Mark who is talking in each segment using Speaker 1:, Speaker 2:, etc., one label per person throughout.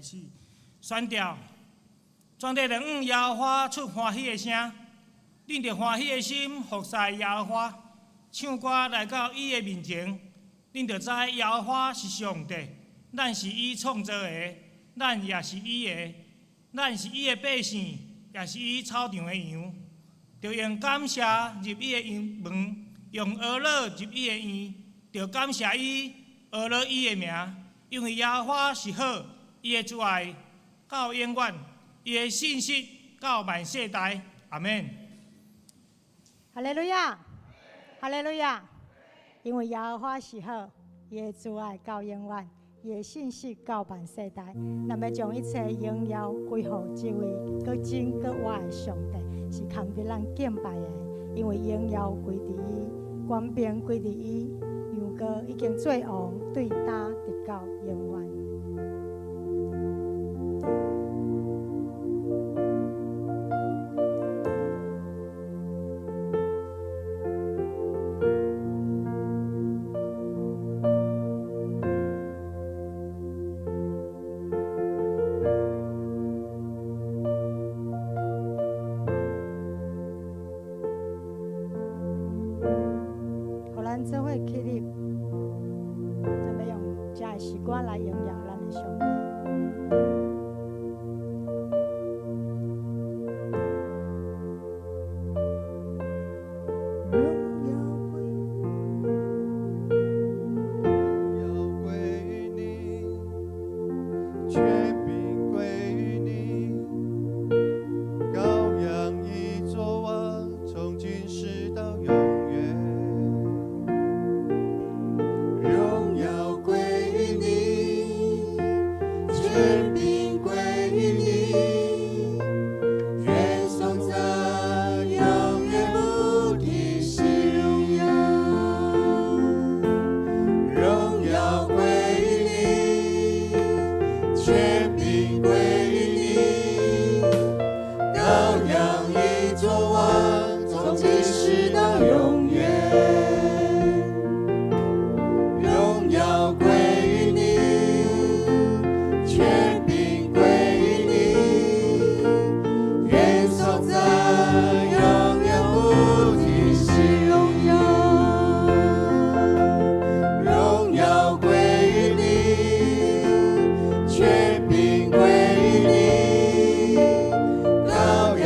Speaker 1: 始宣調，全地人向耶和華出歡喜的聲，恁著歡喜的心服侍耶和華，唱歌來到伊的面前，恁著知耶和華是上帝，咱是伊創造的，咱也是伊的，咱是伊的百姓，也是伊草場的羊。著用感謝入伊的門，用歌樂入伊的院，著感謝伊，呵咾伊的名，因為耶和華是好，伊的慈愛到永遠，伊的信實到萬世代。阿門。
Speaker 2: 哈利路亞，哈利路亞。因為耶和華是好，伊的慈愛到永遠，伊的信實到萬世代。咱欲將一切榮耀歸予這位閣真閣活的上帝，是堪得咱敬拜的。因為榮耀歸佇伊，權柄歸佇伊，羊羔已經做王，對今直到永遠。予咱做伙起立，咱欲用這个詩歌來榮耀咱的上帝。榮耀歸，
Speaker 3: 榮耀歸於你，權柄歸於你，羔羊已作王，從今世到永遠。榮耀歸於你，權柄歸於你，願頌讚永遠不停息。榮耀歸於你，權柄歸於你，羔羊已作王，從今世到永遠。榮耀歸於你，權柄歸於你，願頌讚永遠不停息。榮耀，榮耀歸於你，權柄歸於你，羔羊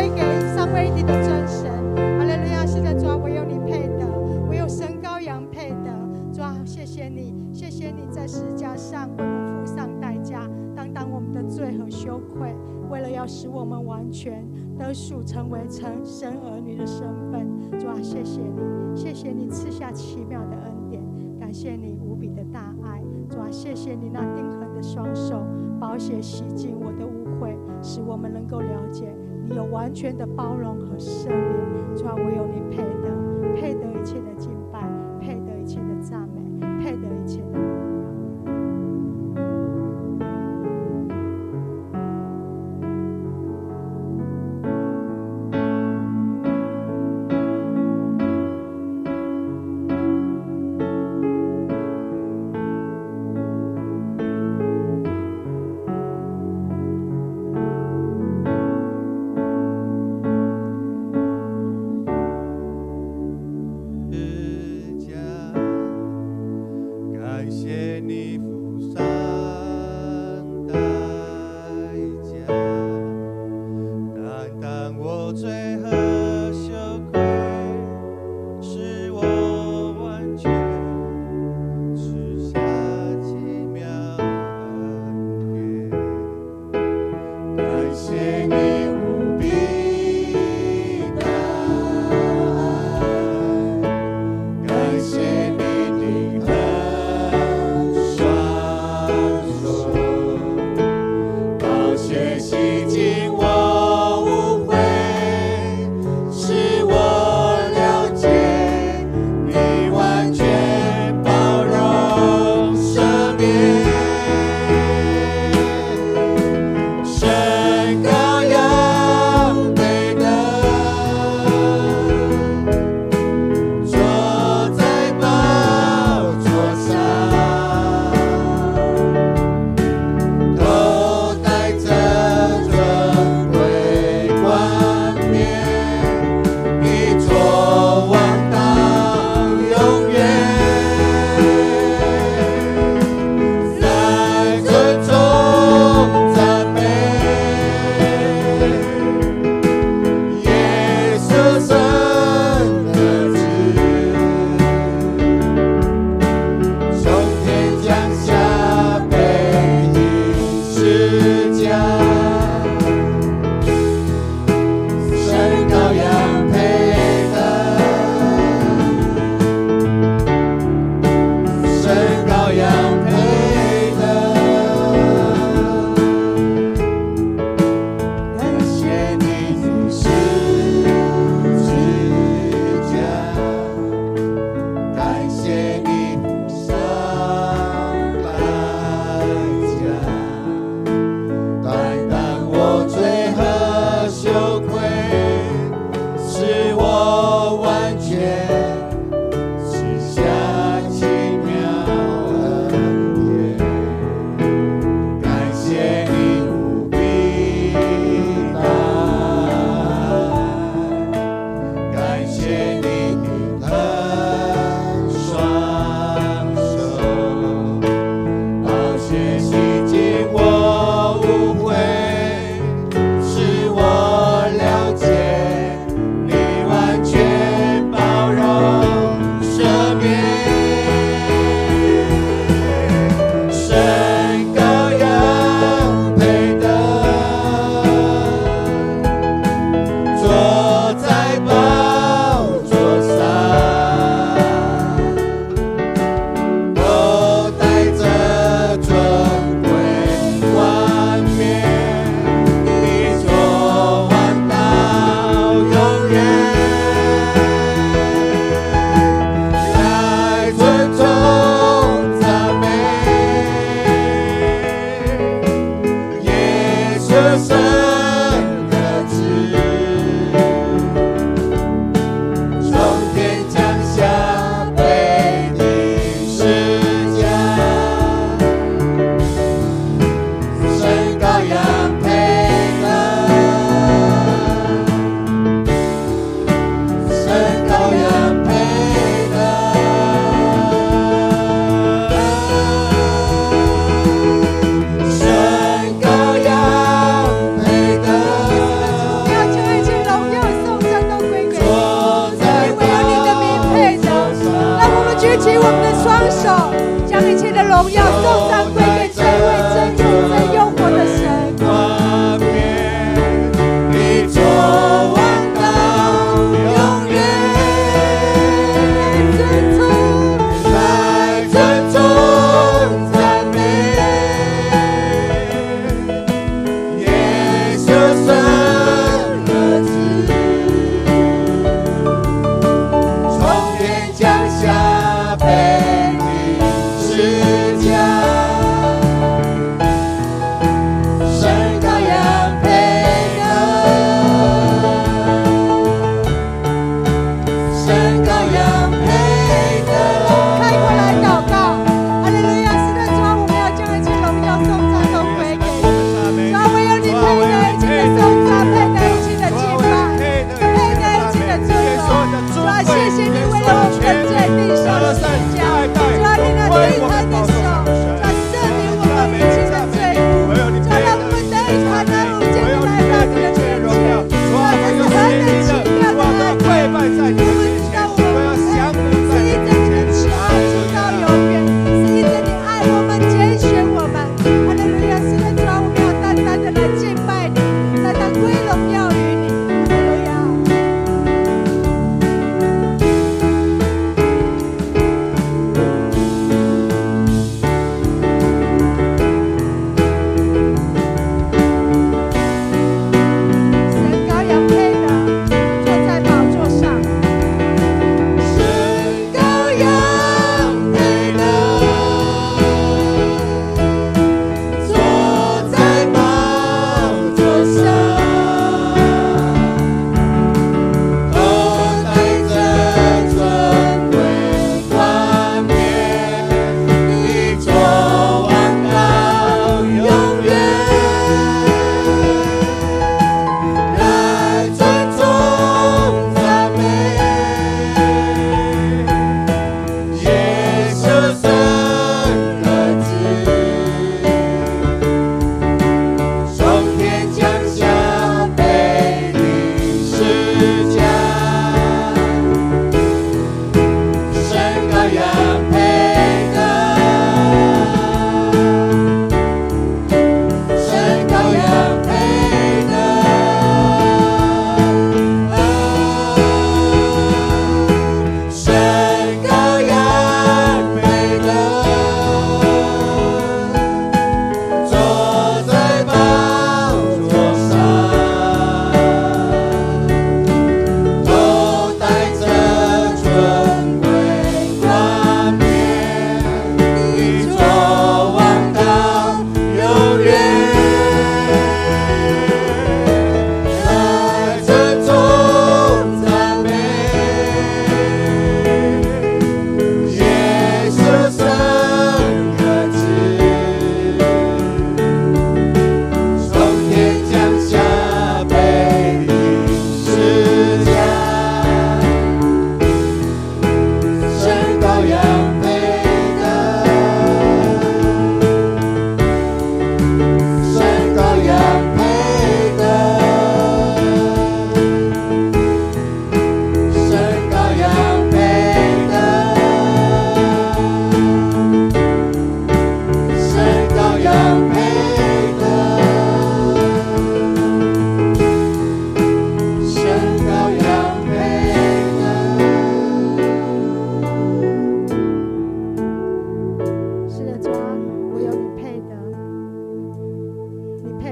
Speaker 2: 歸給三位一體的真神。哈利路亞！是的，主啊，唯有你配得，唯有神羔羊配得。主啊，謝謝你，謝謝你在十字架上為我們付上代價，擔當我們的罪和羞愧，為了要使我們完全得贖，成為成神兒女的身份。主啊，謝謝你，謝謝你賜下奇妙的恩典，感謝你無比的大愛。主啊，謝謝你那釘痕的雙手，寶血洗淨我的污穢，使我們能夠了解你有完全的包容和赦免。主啊，唯有你配得，配得一切的敬拜，配得一切的讚美，配得一切的榮耀。
Speaker 3: 感謝你付上代價，擔當我罪和羞愧，使我完全，賜下奇妙恩典。感謝你無比大愛，感謝你釘痕雙手，寶血洗淨我污穢，使我了解你完全包容赦免。神羔羊配得，坐在寶座上，頭戴著尊貴冠冕，你作王到永遠，來尊崇讚美，耶穌神兒子，從天降下背釘十架，神羔羊配得，神羔羊配得。感謝你的十字架，感謝你付上代價，擔當我罪和羞愧，使我完全，賜下奇妙恩典。感謝你無比大愛，感謝你釘痕雙手，寶血洗淨我污穢，使我了解你完全包容赦免。神羔羊配得，坐在寶座上，頭戴著尊貴冠冕，你作王到永遠，來尊崇讚美，耶穌神兒子，從天降下背釘十架，神羔羊配得，神羔羊配得，神羔羊配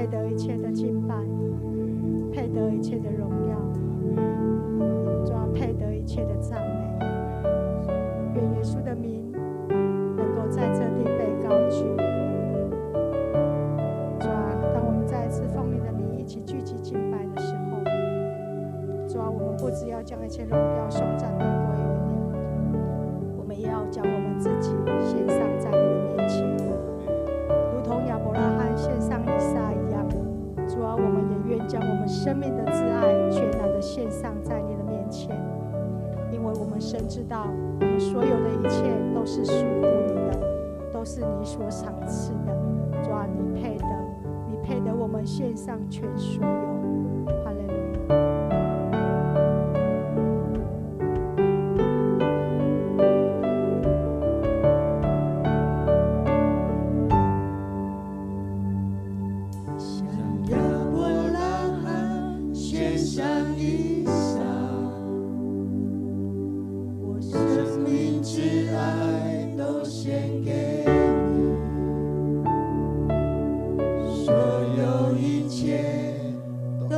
Speaker 2: 配得一切的敬拜，配得一切的榮耀，主啊，配得一切的讚美。願耶穌的名能夠在這地被高舉。主啊，當我們再一次奉你的名一起聚集敬拜的時候，主啊，我們不只要將一切榮耀頌讚都歸於你，我們也要將我們自己獻上在你的面前，如同亞伯拉罕獻上以撒一樣。主啊，我們也願將我們生命的摯愛全然的獻上在你的面前，因為我們深知道，我們所有的一切都是屬乎你的，都是你所賞賜的。主啊，你配得，你配得我們獻上全所有。哈利路亞。
Speaker 3: 像亞伯拉罕獻上以撒，我生命摯愛都獻給你，所有一切都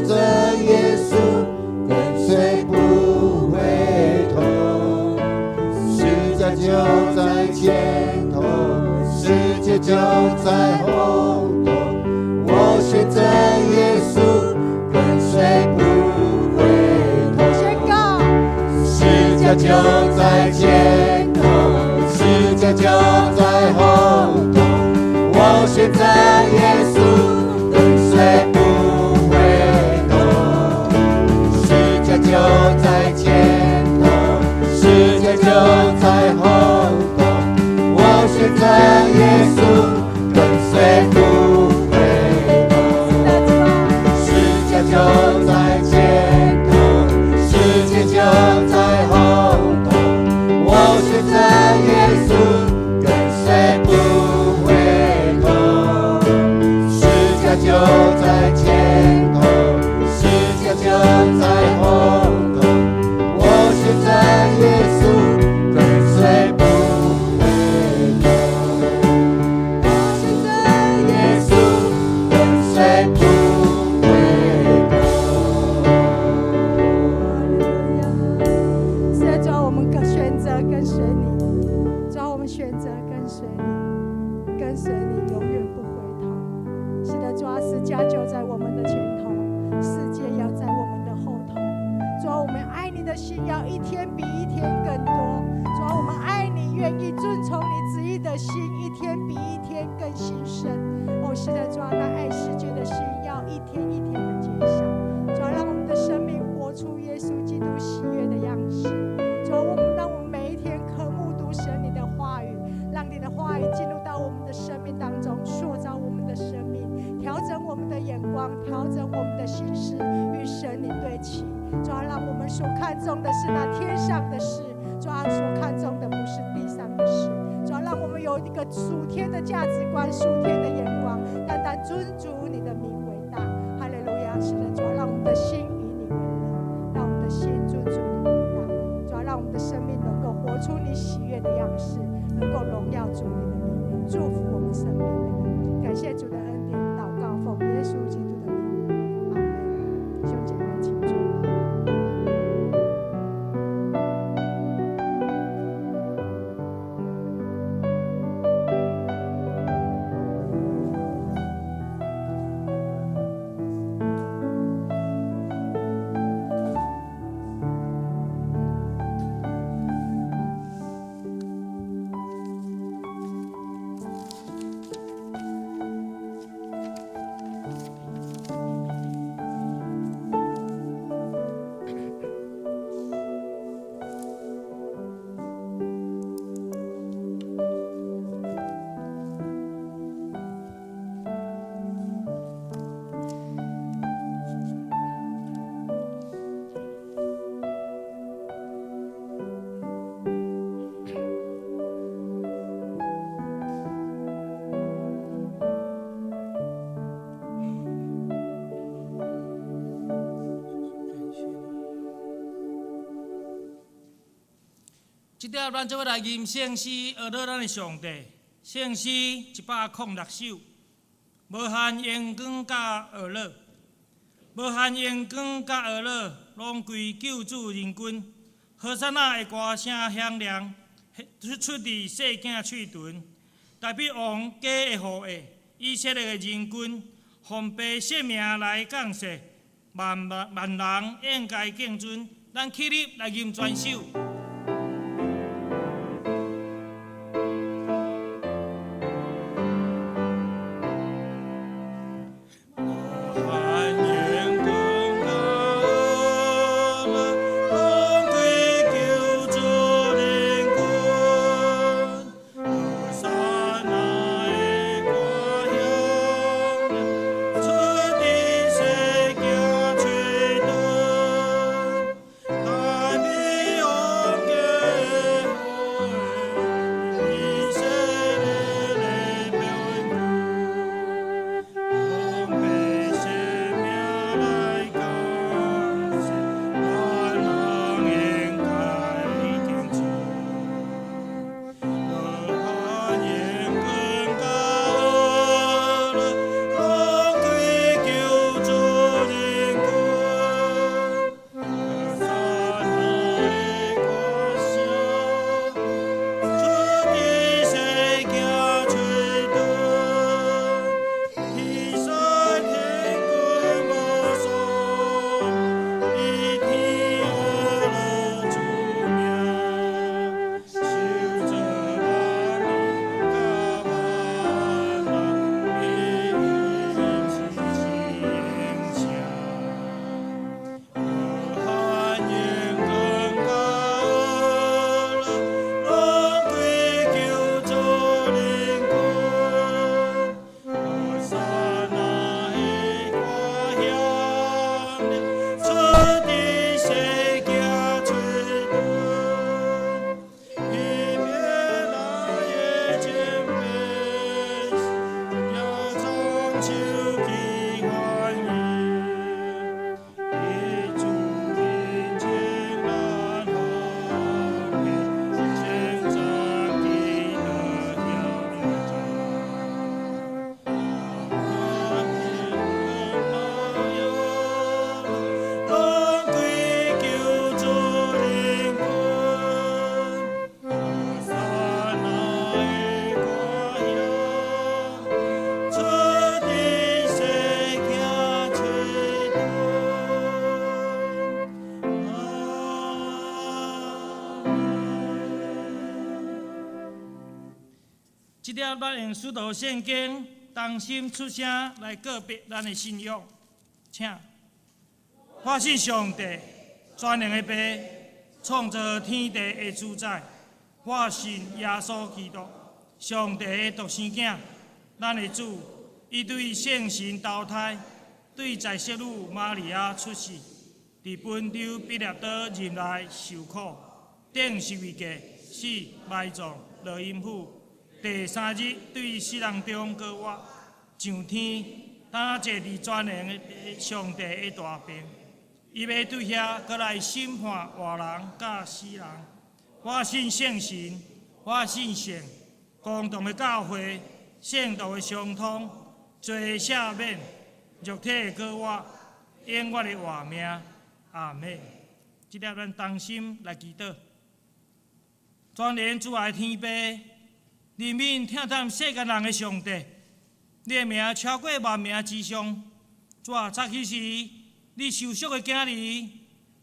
Speaker 3: 選擇耶穌，跟隨不回頭。十架就在前頭，世界就在後頭。我選擇耶穌，跟隨不回頭。
Speaker 2: 宣告。
Speaker 3: 十架就在前頭，世界就在後頭。我選擇耶穌，跟隨不回頭。十架就在前頭，世界就在後頭。我選擇耶穌，跟隨不回頭。十架就在前頭，世界就在後頭。我選擇耶穌，跟隨不回頭。十架就在前頭，世界就在後頭。我選擇耶穌，跟隨不回頭。我選擇耶穌，跟隨不回頭。
Speaker 2: 是的，主啊，我們選擇跟隨你，主啊，我們選擇跟隨你，跟隨你永遠不回頭。是的，主啊，十架就在我們的前頭，世界要在我們的後頭。主啊，我們愛你的心要一天比一天更多。主啊，我們愛你，願意遵從你旨意的心，一天比一天更興盛。哦，是的，主啊，那愛世界的心要一天一天的減少。主啊，讓我們的生命活出耶穌基督喜悅的樣式。主啊，我們讓我們每一天渴慕讀神你的話語，讓你的話語進入到我們的生命當中，塑造我們的生命，調整我們的眼光，調整我們的心思，與神你對齊。主啊，讓我們所看重的是那天上的事，主啊，所看重的不是地上的事。主啊，讓我們有一個屬天的價值觀、屬天的眼光，單單尊主你的名為大。哈利路亞！是的，主啊，讓我們的心以你為樂，讓我們的心尊主你為大。主啊，讓我們的生命能夠活出你喜悅的樣式，能夠榮耀主你的名，祝福我們身邊的人。感謝主的恩典，禱告奉耶穌基督的名，阿門。弟兄姐妹，請坐。
Speaker 1: 這粒咱做伙來吟聖詩，學樂咱的上帝。聖詩106首，無限榮光佮學樂，無限榮光佮學樂，攏歸救主人君。和散那的歌聲響亮，出佇細囝喙唇。大衛王家的後裔，以色列的人君，奉父聖名來降世，萬萬人應該敬尊。咱起立來吟全首。這粒咱用使徒聖經同心出聲來告別咱的信仰，請。我信上帝，全能的父，創造天地的主宰。我信耶穌基督，上帝的獨生囝，咱的主。伊對聖神投胎，對在聖女瑪利亞出世，佇本丟彼拉多任內受苦，釘十字架，死埋葬，落陰府。第三日對死人中閣活，上天，擔坐佇全能的上帝的大爿。伊欲對遐閣來審判活人佮死人。我信聖神，我信聖公同的教會，聖徒的相通，罪赦免，肉體的閣活，永遠的活命。阿們。這粒咱同心來祈禱。全能慈愛天父，憐憫疼惜世間人的上帝，你的名超過萬名之上。主啊，早起時，你受屬的囝兒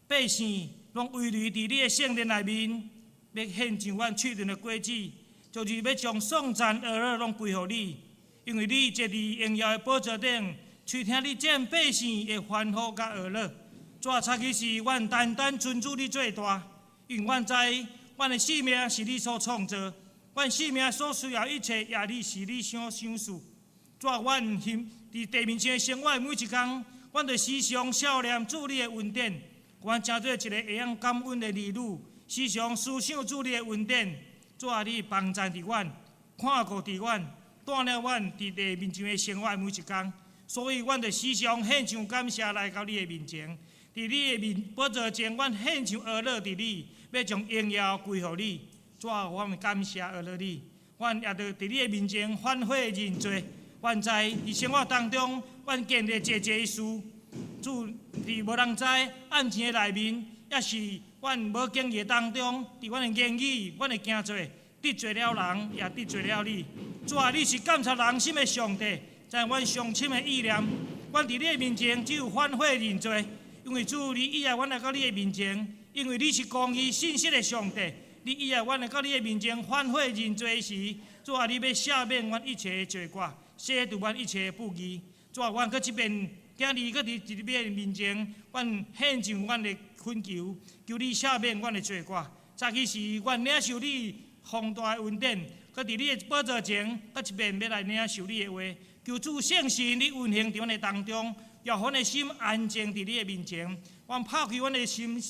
Speaker 1: 百姓，攏圍聚佇你的聖殿內面，欲獻上阮喙唇的果子，就是欲將頌讚呵咾攏歸予你，因為你坐佇榮耀的寶座頂，垂聽你眾百姓的歡呼佮呵咾。主啊，早起時，阮單單尊主你做大，因為阮知阮的性命是你所創造。阮生命所需要一切，也你是你所賞賜。主啊，阮心佇地面上的生活的每一工，阮就時常想念主你的恩典。阮成做一个會曉感恩的兒女，時常思想主你的恩典。主啊，你幫贊佇阮，看顧佇阮，帶領阮佇地面上的生活的每一工。所以，阮就時常獻上感謝來到你的面前。佇你的面寶座前，阮獻上呵咾佇你，欲將榮耀歸予你。主啊，阮感謝呵咾你，阮也著佇你的面前反悔認罪。阮知佇生活當中，阮經歷濟濟事，主佇無人知暗情的內面，抑是阮無經意當中，佇阮的言語、阮的行做，得罪了人，也得罪了你。主啊，你是監察人心的上帝，知阮上深的意念。阮佇你的面前只有反悔認罪，因為主你喜愛阮來到你的面前，因為你是公義信實的上帝。你喜愛阮來到你的面前反悔認罪時，主啊，你欲赦免阮一切的罪過，洗除阮一切的不義。主啊，阮閣這遍今日閣佇這邊面前，阮獻上阮的懇求，求你赦免阮的罪過。早起時，阮領受你宏大的恩典，閣佇你的寶座前，閣一遍欲來領受你的話。求主聖神，你運行佇阮的當中，予阮的心安靜佇你的面前。阮拋開阮的心，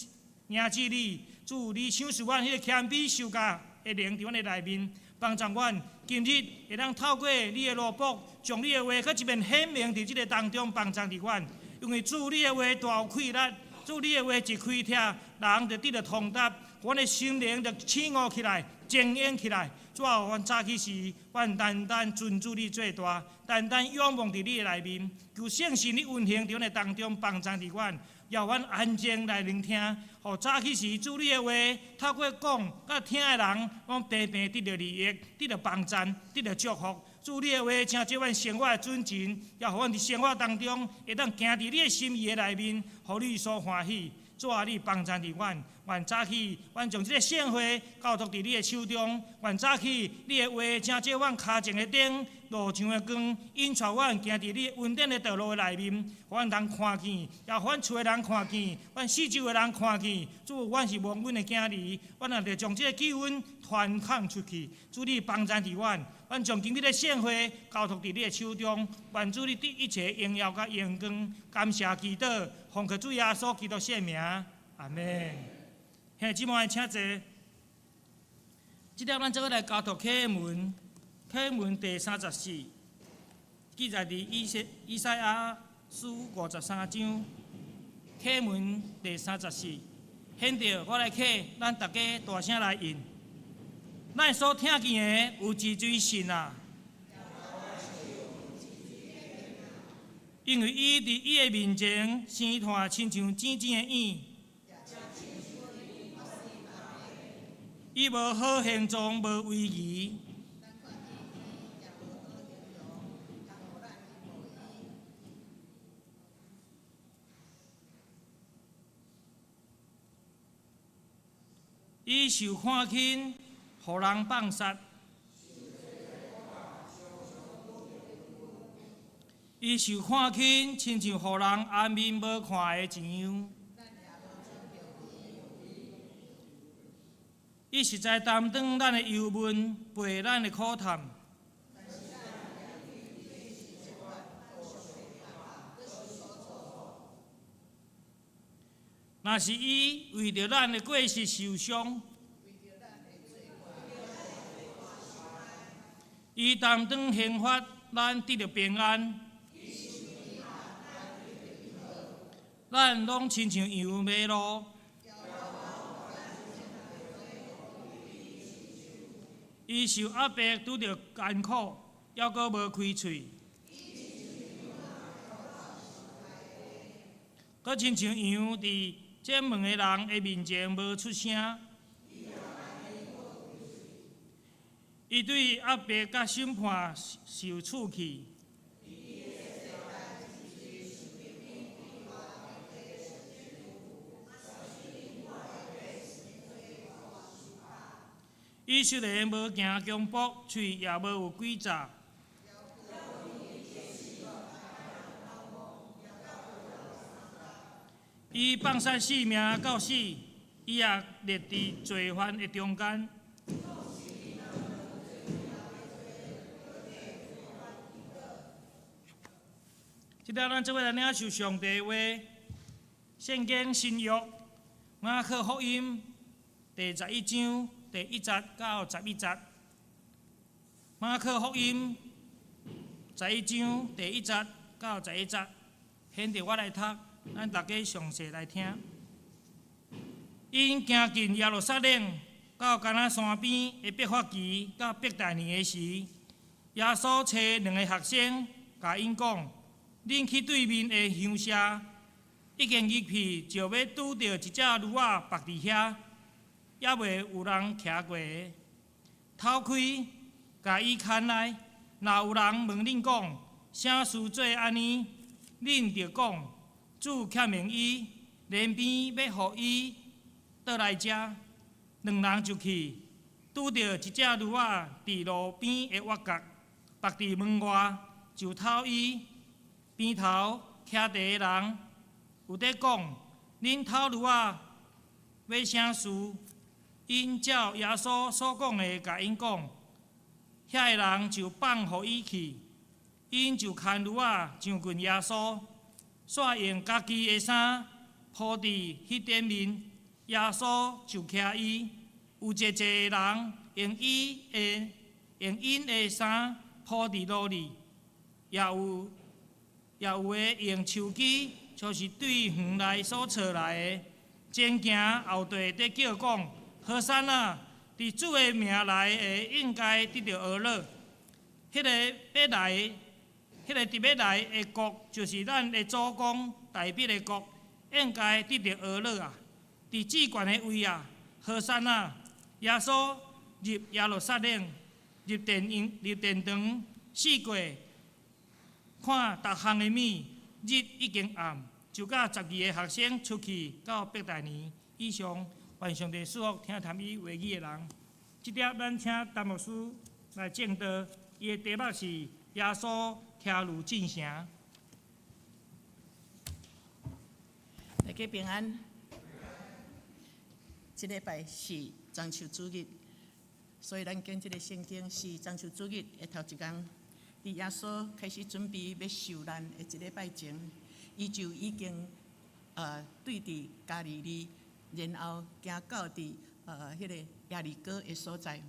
Speaker 1: 迎接你。主，你賞賜阮彼個謙卑受教的靈佇阮的內面，幫助阮今日會當透過你的奴僕，將你的話閣一遍顯明佇這个當中，幫助佇阮。因為主你的話大有氣力，主你的話一開聽，人就得著通達，阮的心靈就醒悟起來，精英起來。主啊，阮早起時，阮單單尊主你做大，單單仰望佇你的內面，求聖神你運行佇阮的當中，幫助佇阮。予阮安靜來聆聽，予早起時主你的話透過講，佮聽的人，攏平平得著利益，得著幫贊，得著祝福。主你的話，成做阮生活的準繩，也予阮佇生活當中會當行佇你的心意的內面，予你所歡喜。主啊，你幫贊佇阮，願早起，阮將這个聖會交託佇你的手中。願早起，你的話成做阮跤前的燈，路上的光，引帶阮行佇你恩典的道路的內面，予阮通看見，也予阮厝的人看見，阮四周的人看見。主，阮是蒙恩的囝兒，阮也著將這个救恩傳講出去。主，你幫贊佇阮，阮將今日的聖會交託佇你的手中。願主你得一切榮耀佮榮光，感謝祈禱，奉靠主耶穌基督聖名，阿們。兄弟姊妹，請坐。這粒咱做伙來交託啟文，啟文第34，記載佇以賽亞書53章，啟文第34。現在我來啟，咱大家大聲來應。咱所聽見的有一水信啊，因為伊佇伊的面前生炭親像剪剪的影。伊無好形狀，無威儀。伊受看輕，予人放殺。伊受看輕，親像予人掩面無看的一樣。伊實在擔當咱的憂悶，背咱的苦嘆。若是伊為著咱的過失受傷，伊擔當刑罰，咱得著平安。咱攏親像羊迷路。伊受壓迫，拄著艱苦，猶閣無開喙。閣親像羊佇剪毛的人的面前無出聲。伊對壓迫佮審判受處去。伊雖然無行強暴，喙也無有詭詐。伊放殺性命到死，伊也列佇罪犯的中間。這下咱做伙來領受上帝話，聖經新約馬可福音第11章第1節到11節。馬可福音十一章第一節到十一節，現在我來讀，咱大家詳細來聽。𪜶行近耶路撒冷，到橄欖山邊的伯法其佮伯大尼的時，耶穌差兩个學生，共𪜶講：恁去對面的鄉社，已經入去，就欲拄著一隻驢仔縛佇遐，猶未有人騎過的。偷開，共伊牽來。若有人問恁講，啥事做按呢？恁著講，主欠用伊，連邊欲予伊倒來遮。兩人就去，拄著一隻驢仔佇路邊的挖角，縛佇門外，就偷伊。邊頭徛佇的人有咧講：恁偷驢仔欲啥事？𪜶照耶穌所講的，共𪜶講。遐个人就放予伊去，𪜶就牽驢仔上近耶穌，煞用家己的衫鋪佇彼頂面，耶穌就騎伊。有濟濟人用伊的用𪜶的衫鋪佇路裡，也有的用樹枝，就是對園內所採來的，前行後綴佇叫講：和散那！佇主的名來的，應該得著呵咾。彼個佇欲來的國，就是咱的祖公大衛的國，應該得著呵咾啊！佇至懸的位啊，和散那！耶穌入耶路撒冷，入殿堂，四過看逐項的物，日已經暗，就佮12个學生出去到伯大尼。以上，願上帝賜福聽談伊話語的人。這粒咱請陳牧師來證道，伊的題目是耶穌騎驢進城。
Speaker 4: 大家平安。這禮拜是中秋主日，所以咱揀這个聖經是中秋主日的頭一工。佇耶穌開始準備欲受難的一禮拜前，伊就已經對佇加利利，然後行到佇彼个耶利哥的所在。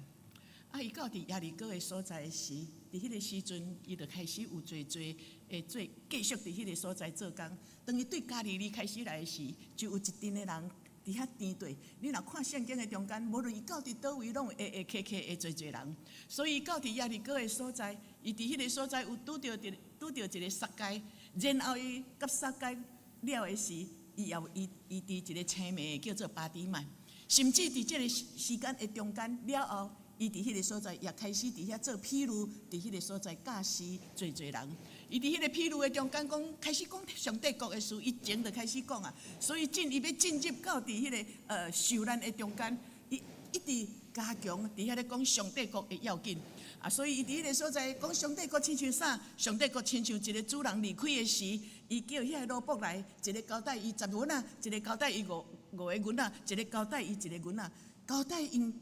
Speaker 4: 啊，伊到佇耶利哥的所在時，佇彼个時陣，伊就開始有濟濟會做，繼續佇彼个所在做工。當伊對加利利開始來的時，就有一陣的人佇遐站對。你若看聖經的中間，無論伊到佇佗位，攏會會客客會濟濟人。所以到佇耶利哥的所在，伊佇彼个所在有拄著一个撒該，然後伊佮撒該了的時，伊也有伊伊佇一个青盲叫做巴底買，甚至佇這个時間的中間了後，伊佇彼个所在也開始佇遐做譬喻，佇彼个所在教示濟濟人。伊佇彼个譬喻的中間講，開始講上帝國的事，伊前就開始講啊。所以伊欲進入到佇彼个受難的中間，伊一直加強佇遐咧講上帝國的要緊。啊，所以伊佇彼个所在講上帝閣親像啥？上帝閣親像一個主人離開的時，伊叫遐個奴僕來，一個交代伊十銀仔，一個交代伊五個銀仔，一個交代伊一個銀仔，交代𪜶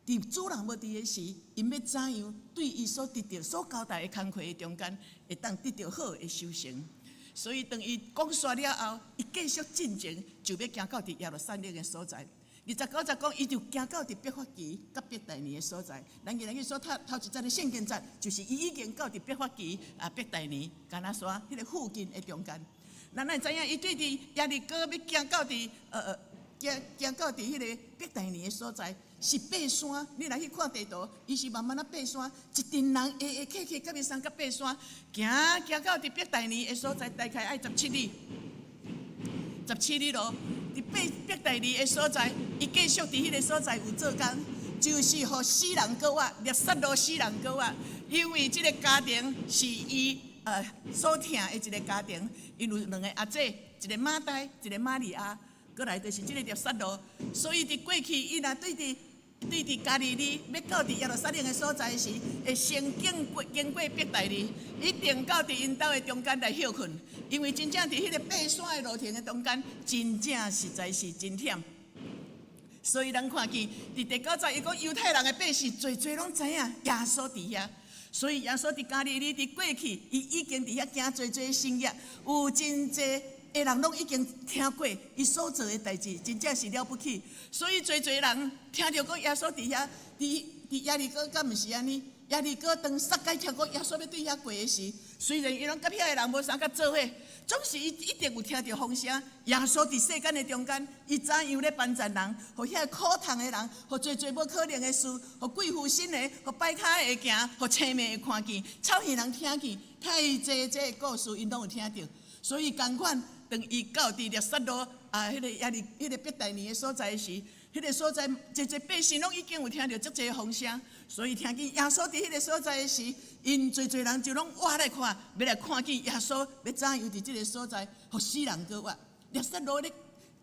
Speaker 4: 佇主人無佇的時，𪜶欲怎樣對伊所得著、所交代的工課的中間，會當得著好的收成。所以當伊講煞了後，伊繼續進前，就欲行到佇耶路撒冷的所在。29節講，伊就行到佇伯法其佮伯大尼的所在。咱今日所讀頭一節的聖經節，就是伊已經到佇伯法其啊伯大尼橄欖山彼个附近的中間。咱會知影，伊對佇耶利哥欲行到佇行行到佇彼个伯大尼的所在，是爬山。你若去看地圖，伊是慢慢仔爬山，一陣人下下客客佮伊相佮爬山，行行到佇伯大尼的所在，大概愛十七里，十七里路。佇伯大尼的所在，伊繼續佇彼个所在有做工，就是予死人閣活，拉撒路死人閣活。因為這个家庭是伊所疼的一个家庭，𪜶有兩个阿姐，一个馬大，一个瑪利亞，閣來就是這个拉撒路。所以佇過去，伊若對佇加利利欲到佇耶路撒冷的所在時，會先經過伯大尼，一定到佇𪜶兜的中間來歇睏，因為真正佇彼个爬山的路程的中間，真正實在是真忝。所以咱看見佇第九節，伊講猶太人的百姓濟濟攏知影耶穌佇遐，所以耶穌佇加利利佇過去，伊已經佇遐行濟濟神蹟，有真濟的人攏已經聽過伊所做的代誌，真正是了不起。所以濟濟人聽著講耶穌佇遐，佇耶利哥敢毋是按呢？耶利哥當撒該聽講耶穌欲對遐過的時，雖然伊攏佮遐的人無相佮做伙，總是伊一定有聽著風聲。耶穌佇世間的中間，伊怎樣咧幫助人，予遐苦痛的人，予濟濟無可能的事，予鬼附身的，予跛跤會行，予青盲會看見，臭耳人聽見，太濟這个故事，𪜶攏有聽著。所以仝款，當伊到佇拉撒路啊，彼个耶利彼个伯大尼的所在時，彼个所在濟濟百姓攏已經有聽著足濟風聲，所以聽見耶穌佇彼个所在的時，𪜶濟濟人就攏倚來看，欲來看見耶穌欲怎樣佇這个所在，予死人閣活。拉撒路咧，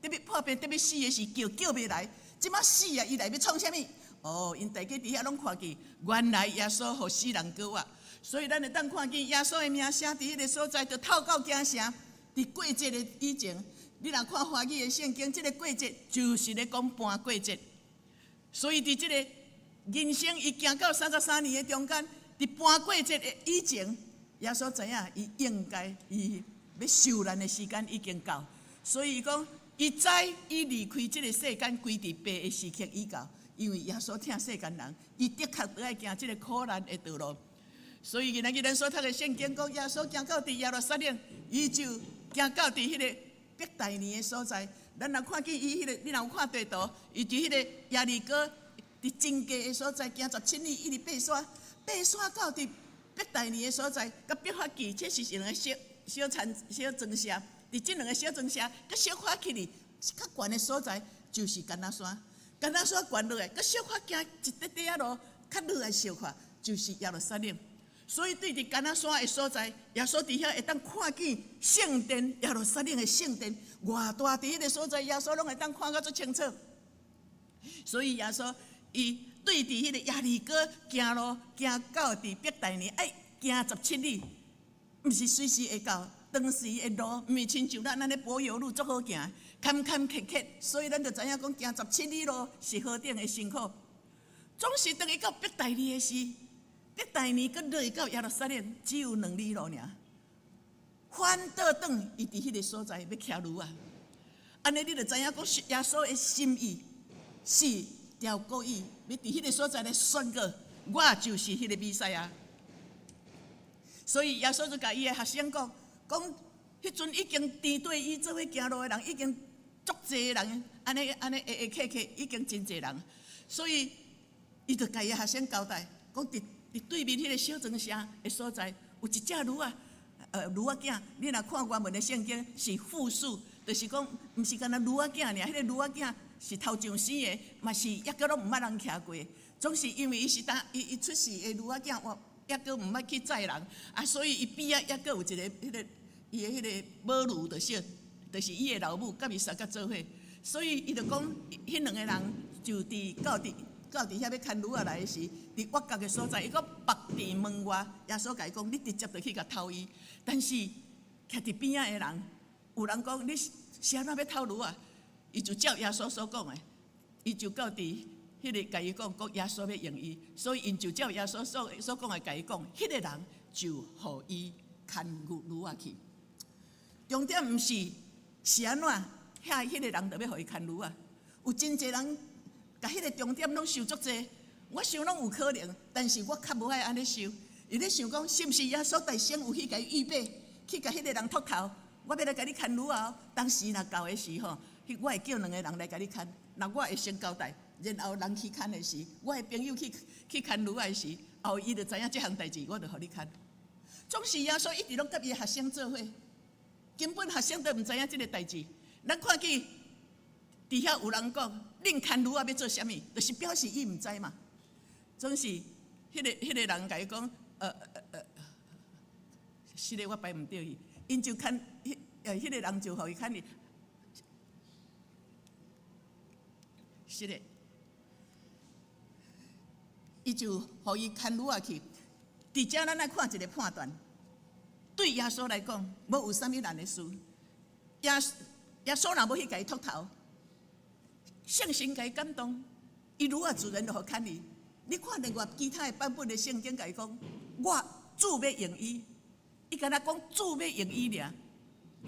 Speaker 4: 得欲破病，得欲死的時，叫叫袂來，這馬死啊！伊來欲創啥物？哦，𪜶大家佇遐攏看見，原來耶穌予死人閣活，所以咱會當看見耶穌的名聲佇彼个所在，就透到京城。佇過節的以前，你若看華語的聖經，這个過節就是咧講盤過節。所以佇這个人生伊行到33年的中間，佇盤過節的以前，耶穌知影伊應該伊欲受難的時間已經到，所以伊講伊知伊離開這个世間歸佇父的時刻已到，因為耶穌疼世間人，伊的確著愛行這个苦難的道路。所以今仔日咱所讀的聖經講，耶穌行到佇耶路撒冷，伊就行到佇彼个伯大尼的所在。咱若看見伊彼个，你若有看地圖，伊佇彼個耶利哥佇真低的所在行十七里，一直爬山，爬山到佇伯大尼的所在，佮伯法其，這是兩个小小田小莊舍。佇這兩个小莊舍，閣小可起去較懸的所在，就是橄欖山。橄欖山懸落來，閣小可行一塊塊仔路，較落來小可，就是耶路撒冷。所以對佇橄欖山的所在，耶穌佇遐會當看見聖殿，耶路撒冷的聖殿，偌大佇彼个所在，耶穌攏會當看甲足清楚。所以耶穌伊對佇彼个耶利哥行路行到佇伯大尼，愛行十七里，毋是隨時會到。當時的路毋是親像咱按呢柏油路足好行，坎坎坷坷，所以咱就知影講行十七里路是何等的辛苦。總是當伊到伯大尼的時，伯大尼閣落到耶路撒冷，只有兩里路爾。反倒轉，伊佇彼个所在欲騎驢仔。按呢，你就知影講耶穌的心意是著故意欲佇彼个所在來宣告，我就是彼个彌賽亞。所以耶穌就共伊的學生講，講彼陣已經甜綴伊做伙行路的人已經足濟人，按呢按呢下下客客已經真濟人，所以伊就共伊學生交代，講佇佇對面彼个小莊舍的所在，有一隻驢仔，驢仔囝。你若看原文的聖經是複數，就是講毋是干焦驢仔囝爾，彼个驢仔囝是頭上生的，嘛是猶閣攏毋捌人騎過。總是因為伊是當伊伊出世的驢仔囝，我猶閣毋捌去載人，啊，所以伊邊仔猶閣有一个彼个伊的彼个母驢，就是伊的老母，佮伊相佮做伙，所以伊就講，彼兩个人就佇到佇到佇遐欲牽驢仔來的時，佇挖角的所在，伊閣縛佇門外。耶穌共伊講：你直接就去共偷伊。但是徛佇邊仔的人，有人講你是按怎欲偷驢仔？伊就照耶穌所講的，伊就到佇彼个共伊講，講耶穌欲用伊，所以𪜶就照耶穌所講的共伊講，彼个人就予伊牽牛驢仔去。重點毋是是按怎，遐彼个人就欲予伊牽驢仔。有真濟人共彼个重點攏想足濟，我想攏有可能，但是我較無愛按呢想。伊咧想講，是毋是耶穌代先有去共伊預備，去共彼个人托頭？我欲來共你牽驢仔哦。當時若到的時吼，我會叫兩个人來共你牽。若我會先交代，然後人去牽的時，我的朋友去牽驢仔的時，後伊就知影這項代誌，我就予你牽。總是耶穌一直攏佮伊的學生做伙，根本學生都毋知影這个代誌。咱看見佇遐有人講，恁牽驢仔欲做啥物？就是表示伊毋知嘛。總是彼个人共伊講，是咧，我擺毋對去。𪜶就牽，彼个人就予伊牽去。是咧，伊就予伊牽驢仔去。佇遮咱來看一个判斷，對耶穌來講，無有啥物難的事。耶穌若無去共伊托頭，聖神共伊感動，伊驢仔自然就予牽去。你看另外其他的版本的聖經，共伊講，我主欲用伊，伊敢若講主欲用伊爾，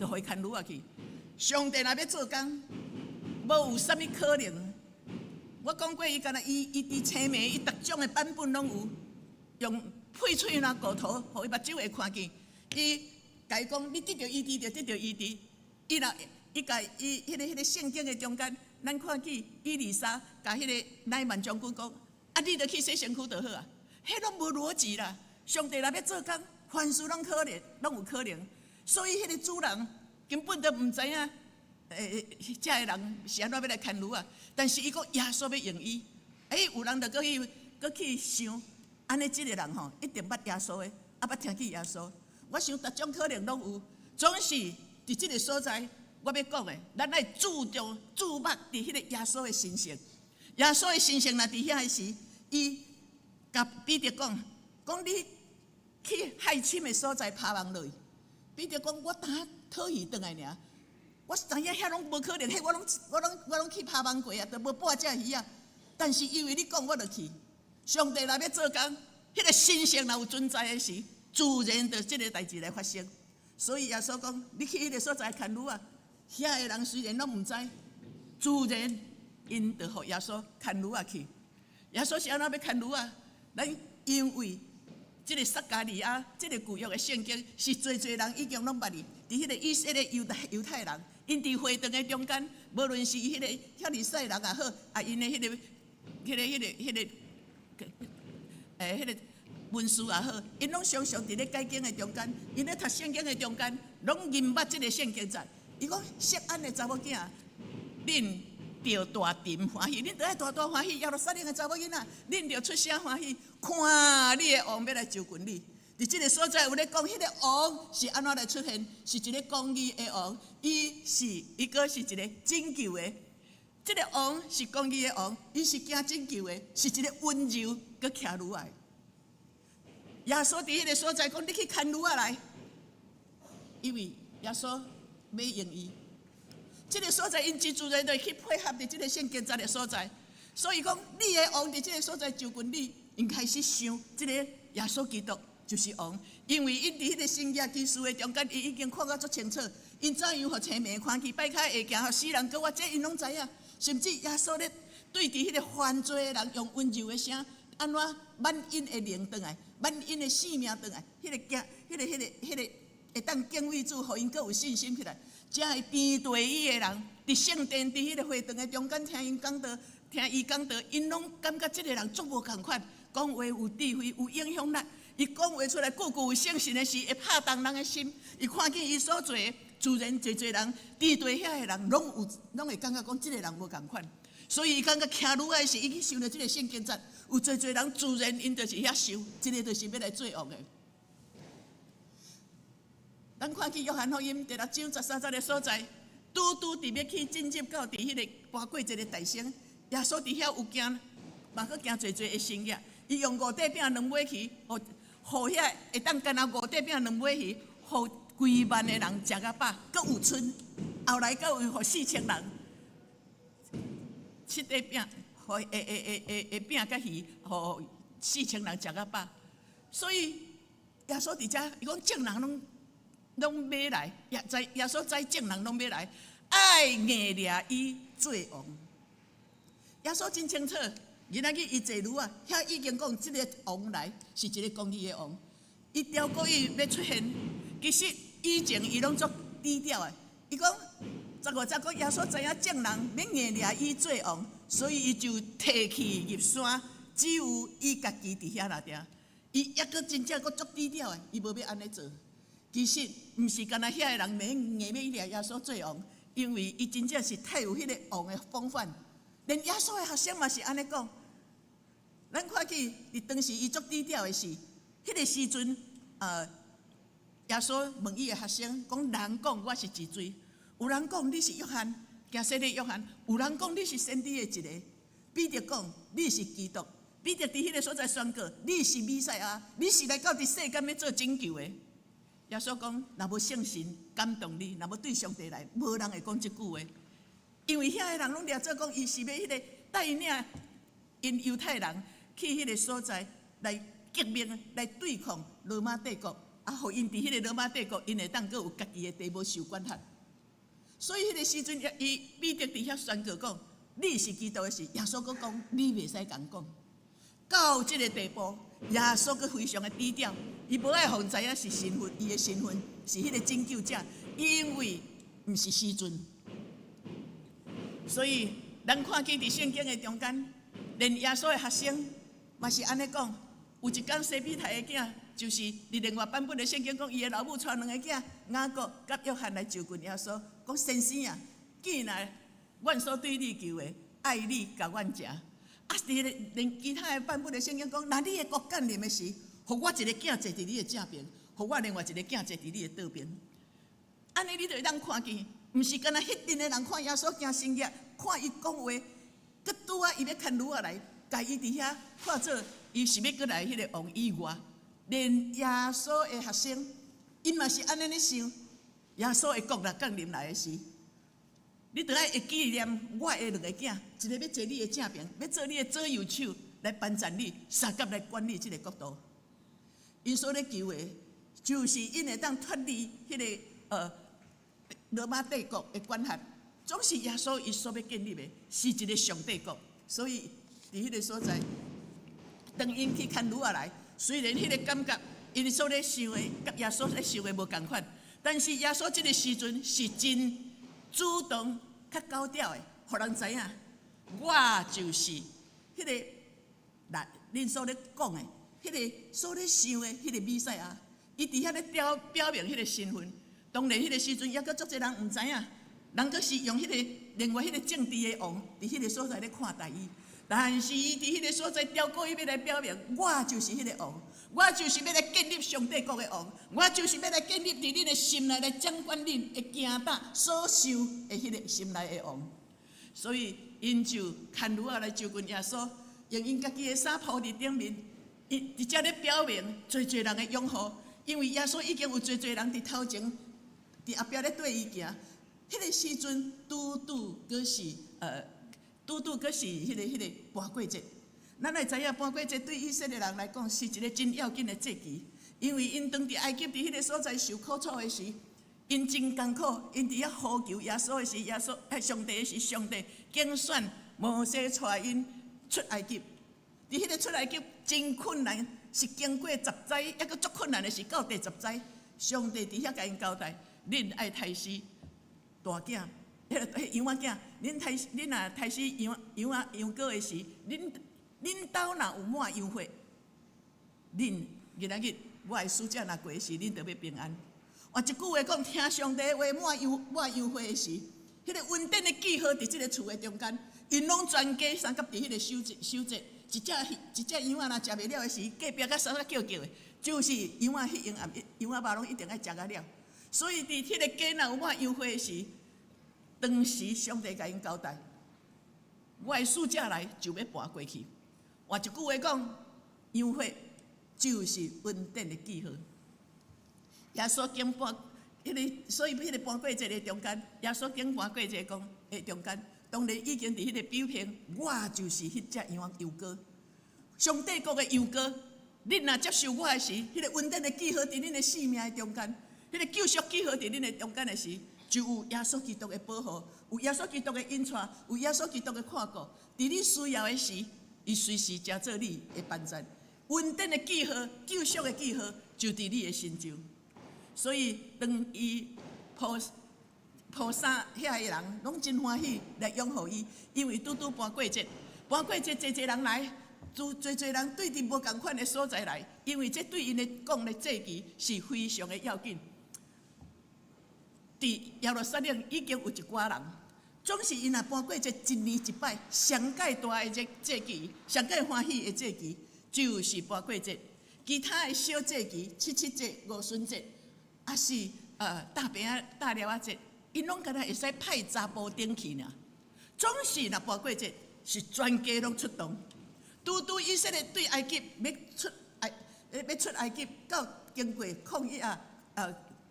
Speaker 4: 就予伊牽驢仔去。上帝若欲做工，無有啥物可能。我講過，伊敢若伊佇青暝，伊逐種的版本攏有，用配喙若糊塗，予伊目睭會看見。伊共伊講，你得著醫治就得著醫治。伊若伊共伊彼个聖經的中間，咱看見以利沙共彼个乃縵將軍講，啊，你著去洗身軀就好啊。彼攏無邏輯啦。上帝若欲做工，凡事攏可能，攏有可能。所以彼个主人根本都毋知影。遮个人是按怎欲來牽驢仔？但是伊講耶穌欲用伊，有人就閣去想，按呢這个人吼，一定捌耶穌的，啊捌聽見耶穌。我想逐種可能攏有，總是佇這个所在，我欲講的，咱愛注重注目佇彼个耶穌的身上。耶穌的身上若佇遐的時，伊共彼得講，講你去海深的所在拋網落去。彼得講，我焦討魚轉來爾。我知影遐攏無可能，彼我攏去拋網過啊，都無半隻魚仔。但是因為你講，我就去。上帝若欲做工，彼个神聖若有存在的時，自然就這个代誌來發生。所以耶穌講，你去彼个所在牽驢仔，遐个人雖然攏毋知，自然𪜶就予耶穌牽驢仔去。耶穌是按怎欲牽驢仔？咱因為這个撒迦利亞，這个舊約的聖經是濟濟人已經攏捌哩。佇彼个以色列猶太人，𪜶佇會堂的中間，無論是彼个法利賽人也好，啊，𪜶的彼个文士也好，𪜶攏常常佇咧解經的中間，𪜶咧讀聖經的中間，攏認捌這个聖經節。伊講錫安的查某囝，恁著大歎歡喜，恁著愛大大歡喜。耶路撒冷的查某囡仔，恁著出聲歡喜，看你的王欲來就近你。佇這个所在有咧講，彼个王是按怎來出現？是一个公義的王，伊閣是一个拯救的。這个王是公義的王，伊是行拯救的，是一个溫柔閣騎驢仔。耶穌佇彼个所在講：你去牽驢仔來，因為耶穌欲用伊。這个所在，𪜶真自然就去配合佇這个聖經節的所在。所以講，你的王佇這个所在就近你，𪜶開始想這个耶穌基督就是王，因為𪜶佇彼个神蹟奇事的中間，伊已經看甲足清楚。𪜶怎樣予青盲看見，跛跤會行，予死人閣活，這𪜶攏知影。甚至耶穌咧對佇彼个犯罪的人用溫柔的聲，按怎挽𪜶的靈轉來，挽𪜶的性命轉來，彼个驚，彼个會當敬畏主，予𪜶閣有信心起來。遮的填地伊的人，佇聖殿，佇彼个會堂的中間聽𪜶講道，聽伊講道，𪜶攏感覺這个人足無仝款，講話有智慧，有影響力。伊講話出來，句句有聖神的時，會拍動人的心。伊看見伊所做的，自然濟濟人佇地遐的人，攏有，攏會感覺講這个人無仝款。所以伊感覺騎驢仔的時，伊去想著這个聖經節，有濟濟人自然𪜶就是遐想，這个就是欲來做王的。咱看見約翰福音第六章13節的所在，拄拄佇欲去進入到佇彼个跋過一个大省，耶穌佇遐有行嘛閣行濟濟的神跡。伊用五塊餅兩尾魚，予予遐會當干焦五塊餅兩尾魚，予幾萬个人食甲飽，閣有賰。後來閣有予4000人，七塊餅，予會會會會會餅佮魚，予四千人食甲飽。所以耶穌佇遮，伊講眾人攏攏欲來，也知耶穌知眾人攏欲來，愛硬掠伊做王。耶穌真清楚，今仔日伊坐驢仔，遐已經講這个王來是一个公義的王。伊超過伊欲出現，其實以前伊攏足低調的。伊講15節講耶穌知影眾人欲硬掠伊做王，所以伊就退去入山，只有伊家己佇遐爾爾。伊抑閣真正閣足低調的，伊無欲按呢做。其實毋是干焦遐个人欲硬欲掠耶穌做王，因為伊真正是太有彼个王的風範。連耶穌的學生嘛是按呢講。咱看見佇當時伊足低調的是，彼个時陣，耶穌問伊的學生講：人講我是一誰？有人講你是約翰，行洗禮約翰；有人講你是先知的一个。彼得講你是基督。彼得佇彼个所在宣告你是彌賽亞，你是來到佇世間欲做拯救的。耶穌講：若無聖神感動你，若無對上帝來，無人會講這句話。因為遐个人攏掠做講，伊是欲彼个帶領𪜶猶太人去彼个所在來革命，來對抗羅馬帝國，啊，予𪜶佇彼個羅馬帝國，𪜶會當閣有家己的地，無受管轄。所以彼个時陣，伊彼得佇遐宣告講：你是基督的時，耶穌閣講：你袂使仝講。到這个地步，耶穌閣非常的低調，伊無愛予人知影是身份，伊的身份是彼个拯救者，因為毋是時陣。所以，咱看見佇聖經的中間，連耶穌的學生嘛是按呢講。有一工西庇太的囝，就是佇另外版本的聖經講，伊的老母帶兩个囝雅各佮約翰來就近耶穌，講先生啊，見來，阮所對你求的，愛你共阮食。啊，佇連其他的版本的聖經講，若你的國降臨的時，予我一个囝坐佇你的正爿，予我另外一个囝坐佇你的倒爿。按呢，你就會當看見。毋是干焦彼陣的人看耶穌行神跡，看伊講話，閣拄仔伊欲牽驢仔來，共伊佇遐看做伊是欲閣來彼个王以外，連耶穌的學生，𪜶嘛是按呢咧想。耶穌的國若降臨來的時，你著愛會紀念我的兩个囝，一个欲坐你的正爿，欲做你的左右手來幫贊你，相佮來管理這个國度。𪜶所咧求的，就是𪜶會當脫離彼个羅馬帝國的管轄，總是耶穌伊所欲建立的，是一个上帝國。所以佇彼个所在，當𪜶去牽驢仔來，雖然彼个感覺，𪜶所咧想的，佮耶穌咧想的無仝款，但是耶穌這个時陣是真主動、較高調的，予人知影，我就是彼个來恁所咧講的，彼个所咧想的，彼个彌賽亞。伊佇遐咧表表明彼个身份。當然，彼个時陣猶閣足濟人毋知影，人閣是用彼个另外彼个政治的王佇彼个所在咧看待伊。但是伊佇彼个所在超過伊欲來表明，我就是彼个王，我就是欲來建立上帝國的王，我就是欲來建立佇恁的心內來掌管恁的驚膽所受的彼个心內的王。所以，𪜶就牽驢仔來就近耶穌，用𪜶家己的衫鋪佇頂面，伊佇遮咧表明濟濟人的擁護，因為耶穌已經有濟濟人佇頭前，佇後壁咧綴伊行，彼个時陣拄拄閣是拄拄閣是彼个盤過節。咱會知影盤過節對以色列人來講是一个真要緊的節期，因為𪜶當佇埃及佇彼個所在受苦楚的時，𪜶真艱苦，𪜶佇遐呼求耶穌的時，耶穌上帝的時，上帝揀選摩西帶𪜶出埃及。佇彼个出埃及真困難，是經過十災，猶閣足困難的是到第十災，上帝佇遐共𪜶交代。恁愛刣死大囝，彼个羊仔囝，恁刣恁若刣死羊羊仔羊羔的時，恁恁兜若有抹羊血，恁今仔日我的使者若過時，恁就欲平安。換一句話講，聽上帝話抹羊抹羊血的時，彼个恩典的記號佇這个厝的中間，𪜶攏全家相佮佇彼个守節守節，一隻一隻羊仔若食袂了的時，隔壁佮啥啥叫叫的，就是羊仔彼羊羊仔肉攏一定愛食甲了。所以，佇彼个家若有抹羊血的時，當時上帝共𪜶交代，我的使者來就欲跋過去。換一句話講，羊血就是恩典的記號。耶穌經過彼個，所以彼個盤過節的中間，耶穌經盤過節講的中間，當然已經佇彼個表現，我就是彼隻羊羊羔，上帝國的羊羔。恁若接受我的時，彼個恩典的記號佇恁的生命的中間，彼個救贖記號佇恁的中間的時，就有耶穌基督的保護，有耶穌基督的引帶，有耶穌基督的看顧。佇你需要的時，伊隨時成做你的幫助。恩典的記號、救贖的記號，就佇你的身上。所以，當伊鋪鋪衫遐的人，攏真歡喜來擁護伊，因為拄拄盤過節，盤過節濟濟人來。濟濟人對佇無仝款的所在來，因為這對𪜶來講的祭期是非常的要緊。佇耶路撒冷已經有一寡人，總是𪜶若盤過節一年一擺，上蓋大的這祭期，上蓋歡喜的祭期，就是盤過節。其他的小祭期，七七節、五旬節，抑是大餅仔、大粒仔節，𪜶攏敢若會使派查埔丁去爾。總是若盤過節，是全家攏出動。拄拄以色列對埃及欲出埃，欲出埃及到經過曠野啊，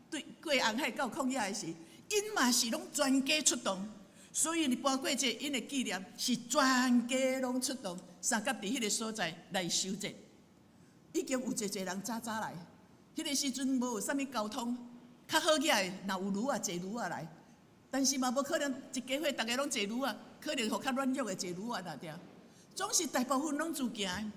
Speaker 4: 對過紅海到曠野的時，𪜶嘛是攏全家出動，所以佇盤過節𪜶的紀念是全家攏出動，相佮佇彼個所在來守節。已經有濟濟人早早來，彼個時陣無有啥物交通，較好額的若有驢仔坐驢仔來，但是嘛無可能一家伙逐家攏坐驢仔，可能予較軟弱的坐驢仔爾爾。總是大部分攏自行的，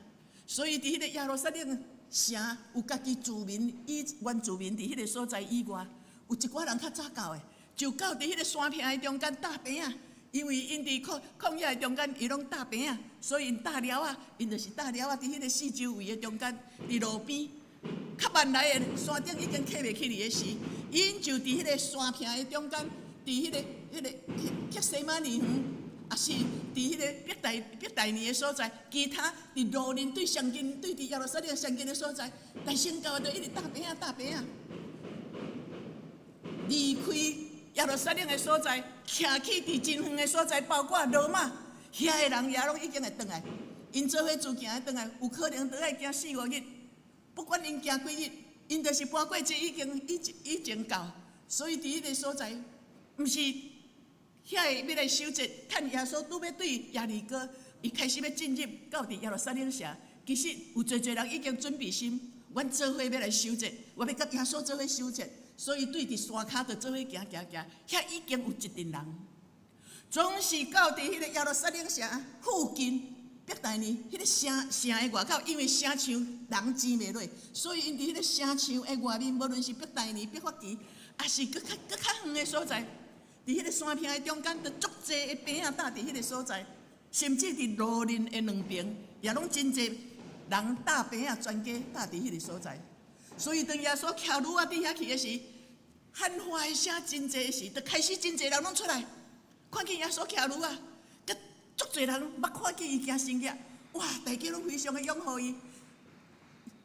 Speaker 4: 所以佇彼個耶路撒冷城有家己住民以原住民佇彼個所在以外，有一寡人較早到的，就到佇彼個山坪的中間搭棚仔，因為𪜶佇曠曠野的中間，伊攏搭棚仔，所以𪜶搭寮仔，𪜶就是搭寮仔佇彼個四周圍的中間，佇路邊較慢來的山頂已經客袂起來的時，𪜶就佇彼個山坪的中間，佇彼個彼個客西馬尼園。抑是佇彼個伯大伯大尼的所在，其他佇路面對上近，對佇耶路撒冷上近的所在，來先到就一直搭棚仔搭棚仔，離開耶路撒冷的所在，徛去佇真遠的所在，包括羅馬，遐的人也攏已經會轉來，𪜶做伙自行的轉來，有可能都愛行四五日，不管𪜶行幾日，𪜶就是盤過節已經已已經到，所以佇彼個所在，毋是。遐个欲來守節，趁耶穌拄欲對耶利哥，伊開始欲進入到佇耶路撒冷城。其實有濟濟人已經準備心，阮做伙欲來守節，我欲佮耶穌做伙守節，所以對佇山跤就做伙行行行，遐已經有一陣人，總是到佇彼個耶路撒冷城附近，伯大尼彼個城城的外口，因為城牆人擠袂落，所以𪜶佇彼個城牆的外面，無論是伯大尼、伯法其，抑是閣較閣較遠的所在。佇彼個山坪的中間，就足濟的棚仔搭佇彼個所在，甚至佇路面的兩邊，也攏真濟人搭棚仔，全家搭佇彼個所在。所以當耶穌騎驢仔佇遐去的時，喊話的聲真濟的時，就開始真濟人攏出來，看見耶穌騎驢仔，閣足濟人捌看見伊行神跡，哇！大家攏非常的擁護伊。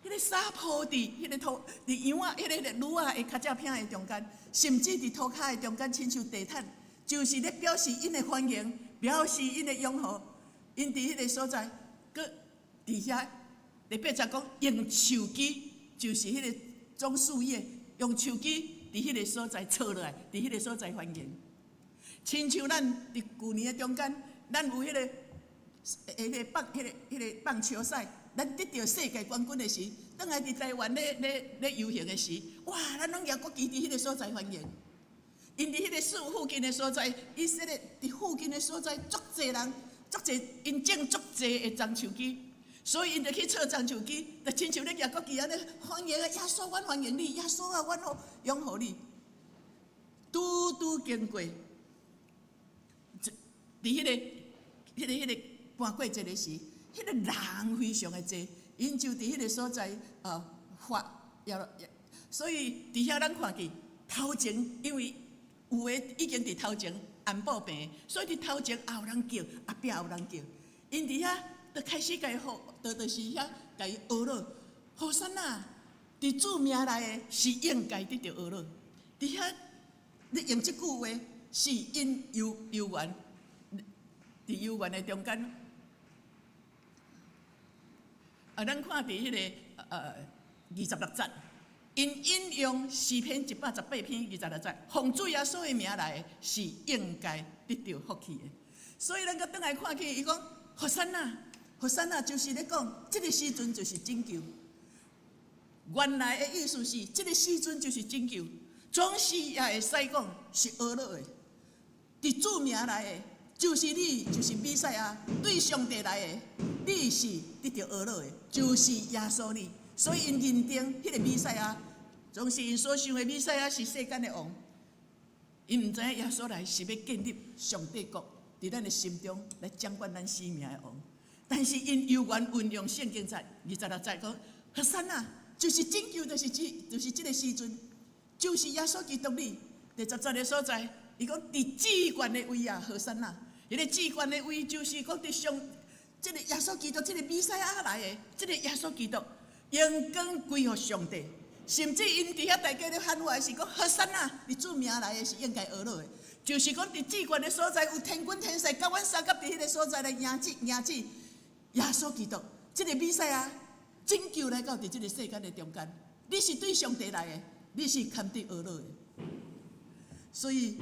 Speaker 4: 彼個衫鋪佇彼個塗佇羊仔、彼個驢仔的跤跡坪的中間，甚至佇塗跤的中間，親像地毯，就是咧表示𪜶的歡迎，表示𪜶的擁護。𪜶佇彼個所在，閣佇遐第八節講用樹枝，就是彼個棕樹葉，用樹枝佇彼個所在插落來，佇彼個所在歡迎。親像咱佇舊年的中間，咱有彼個彼個棒、彼個彼個棒球賽。咱得著世界冠軍的時，轉來佇台灣咧咧咧遊行的時，哇！咱攏舉國旗佇彼個所在歡迎。𪜶佇彼個樹附近的所在，以色列佇附近的所在，足濟人，足濟𪜶種足濟的棕樹枝，所以𪜶就去插棕樹枝，就親像咧舉國旗按呢歡迎啊！耶穌，阮歡迎你！耶穌啊，阮好擁護你。拄拄經過，佇彼個、彼個、彼個盤過節的時。彼個人非常的濟，𪜶就佇彼個所在發，所以佇遐咱看見頭前，因為有的已經佇頭前按布棚，所以佇頭前也有人叫，後壁也有人叫。𪜶佇遐就開始共伊呼，就是遐共伊呵咾。和散那，佇主名來的是應該得著呵咾。佇遐你用這句話是𪜶猶猶原，佇猶原的中間。啊，咱看佇彼个26節，𪜶引用詩篇118篇26節，奉主耶穌的名來的是應該得著福氣的。所以咱閣轉來看去，伊講和散那，和散那就是咧講，這个時陣就是拯救。原來的意思是，這个時陣就是拯救，總是也會使講是呵咾的。佇主名來的，就是你，就是彌賽亞，對上帝來的，你是得著呵咾的，就是耶穌你。所以𪜶認定彼个彌賽亞，總是𪜶所想的彌賽亞是世間的王。𪜶毋知影耶穌來是欲建立上帝國，佇咱的心中來掌管咱生命的王。但是𪜶猶原運用聖經節26節講，和散那，就是拯救，就是這，就是這个時陣，就是耶穌基督你。第10節的所在，伊講佇至懸的位啊，和散那，彼个至懸的位就是講佇上，這个耶穌基督，這个彌賽亞來的，這个耶穌基督，榮光歸予上帝。甚至𪜶佇遐大家咧喊話是講和散那，佇主名來的是應該呵咾的，就是講佇至懸的所在有天軍天使佮阮相佮佇彼个所在來迎接迎接耶穌基督，這个彌賽亞拯救來到佇這个世間的中間。你是對上帝來的，你是堪得呵咾的。所以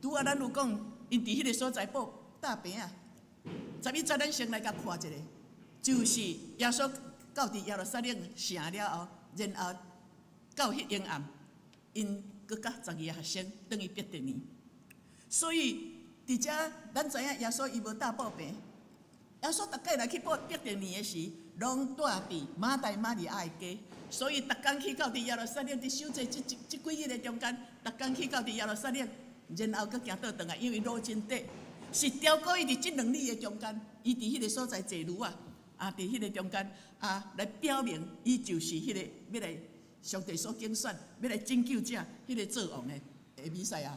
Speaker 4: 拄仔咱有講，𪜶佇彼个所在布搭棚仔。11節咱先來共看一下，就是耶穌到佇耶路撒冷城了後，然後到彼嬰暗，𪜶閣佮12个學生轉去伯大尼。所以佇遮咱知影耶穌伊無搭布棚，耶穌逐擺來去伯大尼的時，攏蹛佇馬大瑪利亞的家。所以逐工去到佇耶路撒冷佇守節這這幾日的中間，逐工去到佇耶路撒冷，然後閣行倒轉來，因為路真短，是超過伊佇這兩里的中間，伊佇彼个所在坐驢仔，啊，佇彼个中間啊，來表明伊就是彼个欲來上帝所揀選，欲來拯救者，彼个做王的的彌賽亞。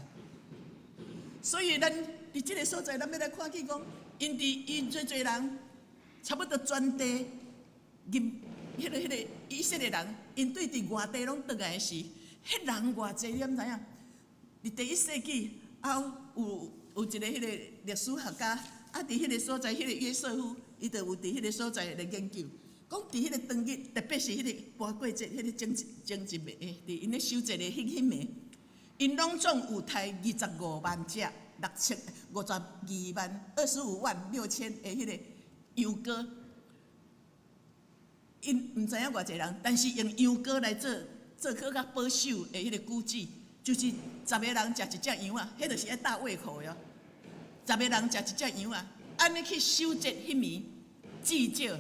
Speaker 4: 所以咱佇這个所在，咱欲來看見講，𪜶佇伊濟濟人，差不多全地入彼个以色列人，𪜶對佇外地攏轉來的時，彼人偌濟，你敢知影？佇第一世紀，啊有一个彼个歷史學家，啊佇彼个所在，彼個約瑟夫，伊就有佇彼个所在來研究，講佇彼个當日，特別是彼个盤過節，彼个前一暝，佇𪜶咧守節的彼暝，𪜶攏總有刣25萬隻，6,052萬，256,000的彼個羊羔。𪜶毋知影偌濟人，但是用羊羔來做做閣較保守的彼个估計，就是十個人食一隻羊仔，彼就是愛大胃口的哦。十個人食一隻羊仔，按呢去守節彼暝，至少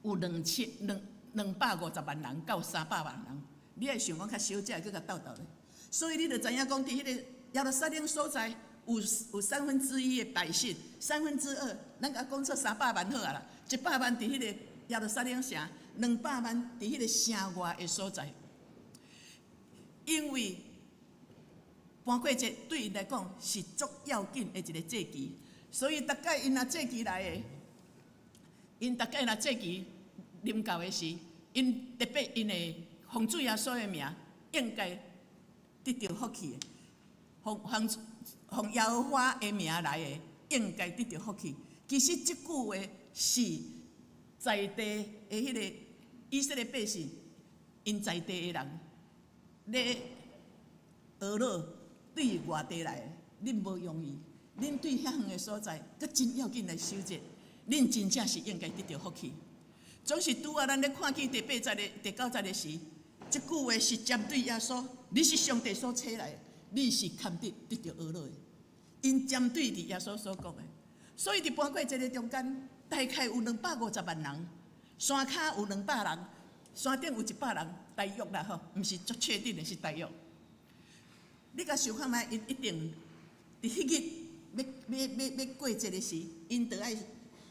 Speaker 4: 有兩千兩兩百五十萬人到300萬人。你愛想講較少才會閣共鬥鬥咧。所以你就知影講，佇彼個耶路撒冷所在，有三分之一的百姓，三分之二，咱共講做三百萬好啊啦，100萬佇彼個耶路撒冷城，200萬佇彼個城外的所在。因為盤過節對𪜶來講是足要緊的一个節期，所以逐擺𪜶若節期來的，𪜶逐擺若節期臨到的時，𪜶特別𪜶會奉主耶穌的名，應該得著福氣的，奉耶和華的名來的，應該得著福氣。其實這句話是在地的彼个以色列百姓，𪜶在地的人咧呵咾對外地來的，恁無容易，恁對遐遠的所在，閣真要緊來守節，恁真正是應該得著福氣。總是拄仔咱咧看見第8節的第9節的時，這句話是針對耶穌，你是上帝所差來的，你是堪得得著呵咾的。𪜶針對佇耶穌所講的，所以佇盤過節的中間，大概有250萬人，山跤有200人，山頂有100人，大約啦吼，毋是足確定的，是大約。你共想看覓，𪜶一定佇彼日欲過節的時，𪜶就愛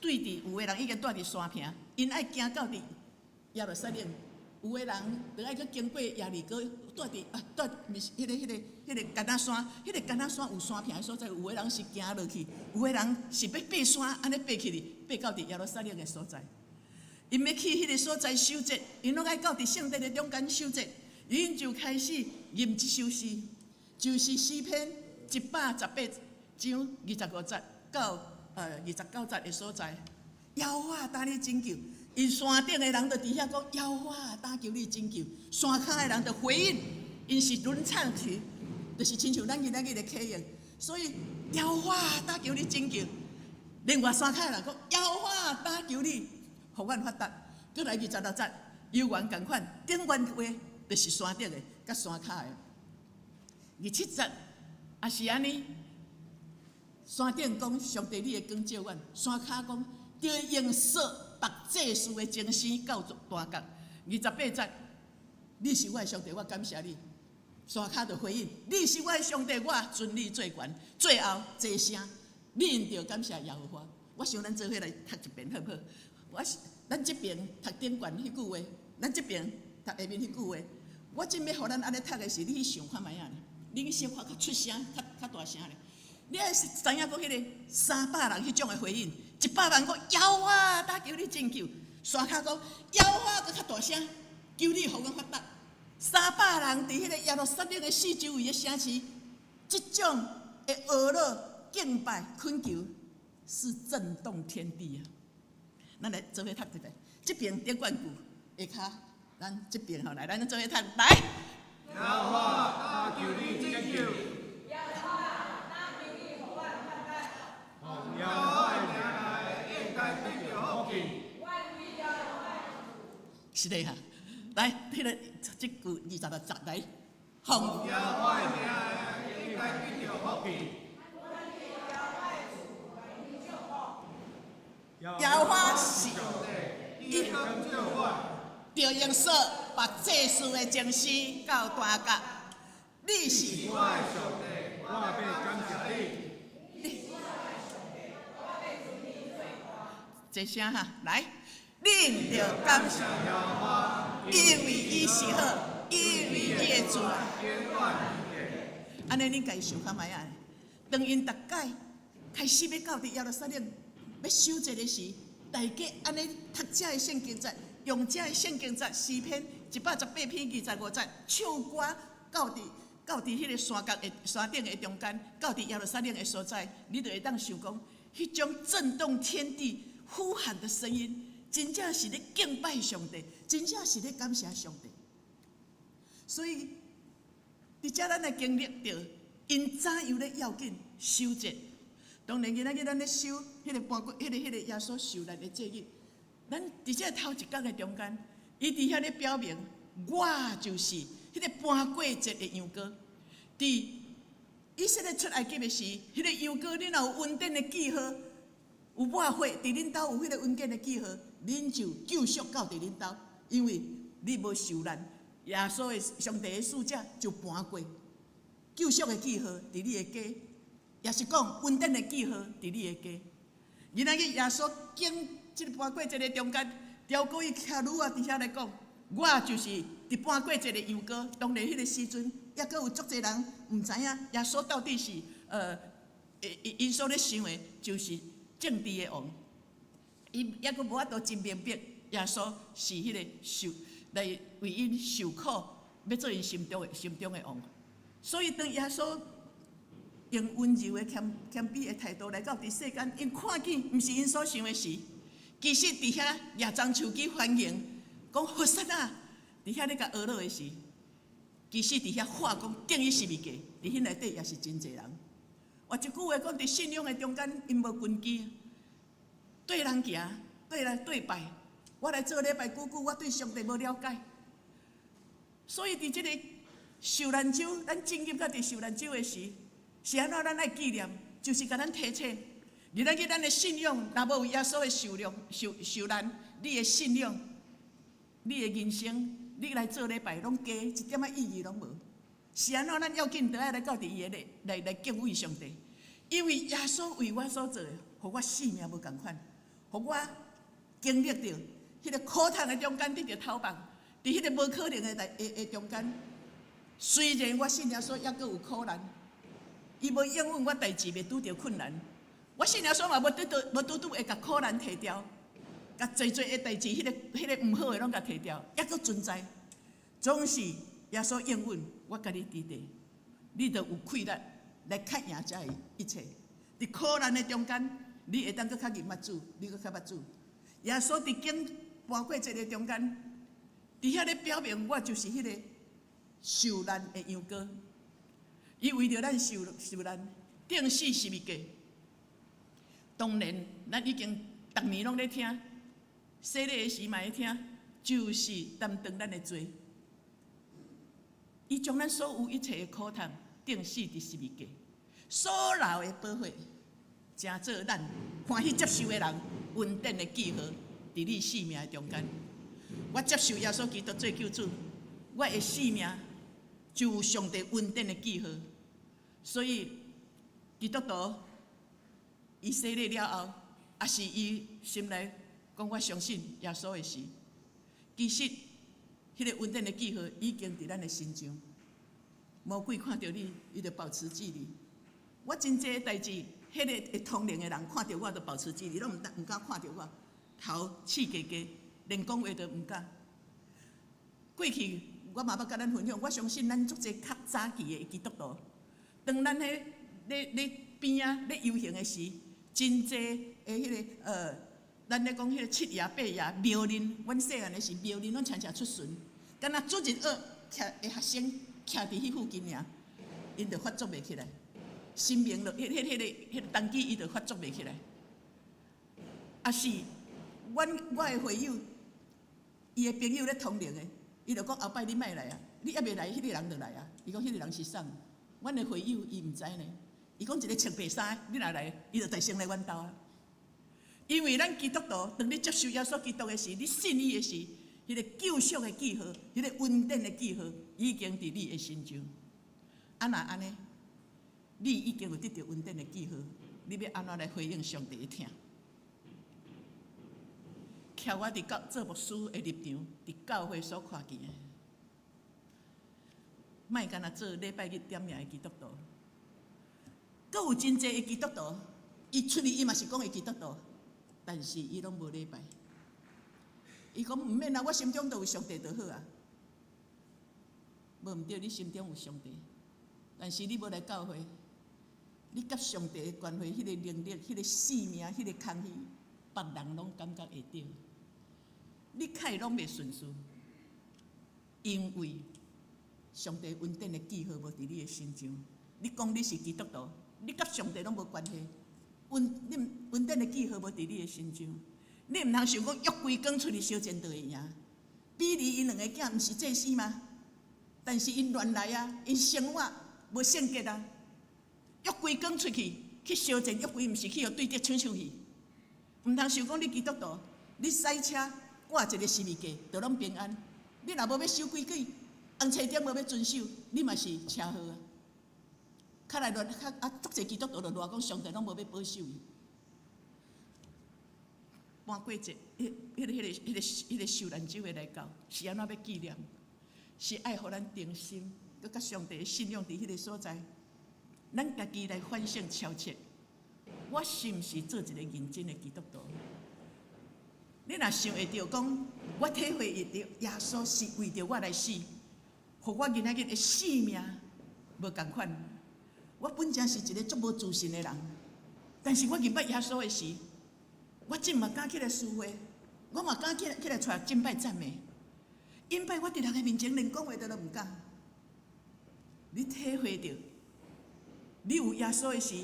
Speaker 4: 對佇有的人已經蹛佇山坪，𪜶愛行到佇耶路撒冷，有的人就愛閣經過耶利哥，蹛佇啊蹛，毋是彼个橄欖山，彼个橄欖山有山坪的所在，有的人是行落去，有的人是欲爬山，按呢爬起去，爬到佇耶路撒冷的所在。𪜶欲去彼个所在守節，𪜶攏愛到佇聖殿的中間守節，𪜶就開始吟這首詩，就是詩篇118章25節到29節的所在。耶和華當你拯救，𪜶 𪜶山頂的人就佇遐講：耶和華，擔求你拯救。山跤的人就回應，𪜶是輪唱曲，就是親像咱今仔日的啟應。所以耶和華，擔求你拯救。另外山跤的人講：耶和華，擔求你，予阮發達。閣來26節，猶原仝款，頂懸話就是山頂的，佮山跤的。27節也是按呢，山頂講上帝你的光照阮，山跤講著用掃縛祭司的鐘聲到大角。28節，你是我的上帝，我感謝你。山跤就回應，你是我的上帝，我尊你做懸。最後齊聲，恁著感謝耶和華。我想咱做伙來讀一遍好毋好？我是咱這爿讀頂懸彼句話，咱這爿讀下面彼句話。我正欲予咱按呢讀的是，你去想看覓仔？你去小可較出聲，較較大聲咧。你愛是知影講彼个300人彼種的回應，100萬講耶和華，擔求你拯救。山跤講耶和華，閣較大聲，求你予阮發達。300人佇彼个耶路撒冷的四周圍的城市，這種的呵咾敬拜懇求，是震動天地啊！咱來做伙讀一遍，這爿頂懸句下跤，咱這爿吼來，咱做伙讀來。
Speaker 5: 耶和華，擔求你拯救。耶和華，擔求你予阮發達。奉耶和華的名來，應該得著福氣。
Speaker 4: 是的哈，來，彼个這句26節來。
Speaker 5: 奉耶和華的名來，應該得著福氣。
Speaker 4: 耶和華是
Speaker 5: 伊的光照阮，
Speaker 4: 著用索縛祭司的鐘聲到大角。你是
Speaker 5: 我的上帝，我欲感謝你。
Speaker 4: 齊聲哈，來，恁著感謝
Speaker 5: 耶和華，
Speaker 4: 因為伊是好，因為伊的慈愛。按呢，恁家己想看覓仔？當𪜶逐擺開始欲到佇耶路撒冷欲守節的時，大家按呢讀這个聖經節，用這个聖經節詩篇118篇25節唱歌，到佇彼个山角的山頂的中間，到佇耶路撒冷的所在，你就會當想講，彼種震動天地呼喊的聲音，真正是咧敬拜上帝，真正是咧感謝上帝。所以，佇遮咱來經歷著，𪜶怎樣咧要緊守節。當然，今仔日咱咧守彼个盤過，彼个耶穌受難的節日，咱佇這頭一工的中間，伊佇遐咧表明，我就是彼个盤過節的羊羔。佇以色列出埃及的時，彼个羊羔，恁若有恩典的記號，有抹血，佇恁兜有彼個恩典的記號，恁就救贖到佇恁兜，因為你無受難，耶穌的上帝的使者就盤過救贖的記號佇你的家。也是講恩典的記號佇你的家。今仔日耶穌經這个盤過節的中間，調過伊徛女仔佇遐來講，我就是佇盤過節的羊羔。當然，彼个時陣，猶閣有足濟人毋知影耶穌到底是𪜶所咧想的，就是政治的王。伊猶閣無法度真明白耶穌是彼个受來為𪜶受苦，欲做𪜶心中的王。所以當耶穌用溫柔的謙謙卑的態度來到佇世間，𪜶看見毋是𪜶所想的時，其實佇遐舉棕樹枝歡迎，講和散那，佇遐咧共呵咾的時，其實佇遐喊講釘伊十字架，佇彼內底也是真濟人。換一句話講，佇信仰的中間，𪜶無根基，對人行，對來對拜，我來做禮拜久久，我對上帝無了解，所以佇這個受難週，咱進入到佇受難週的時，是按怎咱愛紀念，就是共咱提醒，今仔日咱的信仰，若無耶穌的受難、受受難，你的信仰、你的人生，你來做禮拜攏假，一點仔意義攏無。是按怎咱要緊，著愛來到佇伊的來來敬畏上帝，因為耶穌為我所做的，予我性命無仝款，予我經歷著彼个苦痛的中間得著透放，佇彼个無可能的代的的中間，雖然我信耶穌猶閣有苦難。伊無應允我代誌袂拄著困難，我信耶穌嘛無拄著無拄拄會共苦難提掉，共濟濟的代誌，彼个毋好的攏共提掉，猶閣存在。總是耶穌應允我共你佇咧，你就有氣力來克贏這一切。佇苦難的中間，你會當閣較認捌主，你閣較捌主。耶穌佇經盤過節的中間，佇遐咧表明我就是彼个受難的羊羔。伊為著咱受難，釘死十字架。當然，咱已經逐年攏咧聽，洗禮的時嘛會聽，就是擔當咱的罪。伊將咱所有一切的苦痛釘死佇十字架，所流的寶血，成做咱歡喜接受的人恩典的記號，佇你性命的中間。我接受耶穌基督做救主，我的性命就有上帝恩典的記號。所以基督徒伊洗禮了後，抑是伊心內講我相信耶穌的時，其實彼个恩典的記號已經佇咱的身上。魔鬼看著你，伊就保持距離。我真濟代誌，彼个會通靈的人看著我，就保持距離，攏毋敢看著我，頭刺低低，連講話都毋敢。過去我嘛捌佮咱分享，我相信咱足濟較早期的基督徒，當咱彼咧邊仔咧遊行的時，真濟的彼个咱咧講彼个七爺八爺廟恁，阮細漢的時廟恁攏常常出巡，敢若主日學徛的學生徛佇彼附近爾，𪜶就發作袂起來，神明就彼彼彼个彼个童乩伊就發作袂起來。抑是阮我的會友，伊的朋友咧通靈的，伊就講後擺你莫來啊，你猶未來，彼个人就來啊。伊講彼個人是啥？阮的會友伊毋知呢。伊講一个穿白衫，你若來，伊就代先來阮兜啊。因為咱基督徒，當你接受耶穌基督的時，你信伊的時，彼个救贖的記號，彼个恩典的記號，已經佇你的身上。啊，若按呢，你已經有得著恩典的記號，你欲按怎來回應上帝的疼？徛我佇教做牧師的立場，佇教會所看見的，莫干焦做禮拜日點名的基督徒。閣有真濟的基督徒，伊出去伊嘛是講伊基督徒，但是伊攏無禮拜。伊講毋免啦，我心中都有上帝就好啊。無毋對，你心中有上帝，但是你無來教會，你佮上帝的關係，彼个能力、彼个性命、彼个空虛，別人攏感覺會著。你較會攏袂順遂，因為上帝恩典的記號無佇你的身上。你講你是基督徒，你佮上帝攏無關係。恩你恩典的記號無佇你的身上，你毋通想講約櫃扛出去相戰就會贏。比利𪜶兩个囝毋是祭司嗎？但是𪜶亂來啊，𪜶生活無聖潔啊。約櫃扛出去去相戰，約櫃毋是去予對敵搶搶去。毋通想講你基督徒，你駛車掛一個十字架，就攏平安。你若無欲守規矩，紅青點無欲遵守，你嘛是車禍啊。較來亂較啊，足濟基督徒就賴講上帝攏無欲保守伊。盤過節，彼、彼个、彼个、彼个、彼个受難週的來到，是按怎欲紀念？是愛予咱重新，閣佮上帝的信仰佇彼个所在，咱家己來反省超徹。我是毋是做一個認真的基督徒？你若想會著講，我體會會著耶穌是為著我來死，予我今仔日的性命無仝款。我本正是一個足無自信的人，但是我認捌耶穌的時，我這嘛敢起來聚會，我嘛敢起來帶敬拜讚美。以擺我佇人的面前連講話都毋敢。你體會著，你有耶穌的時，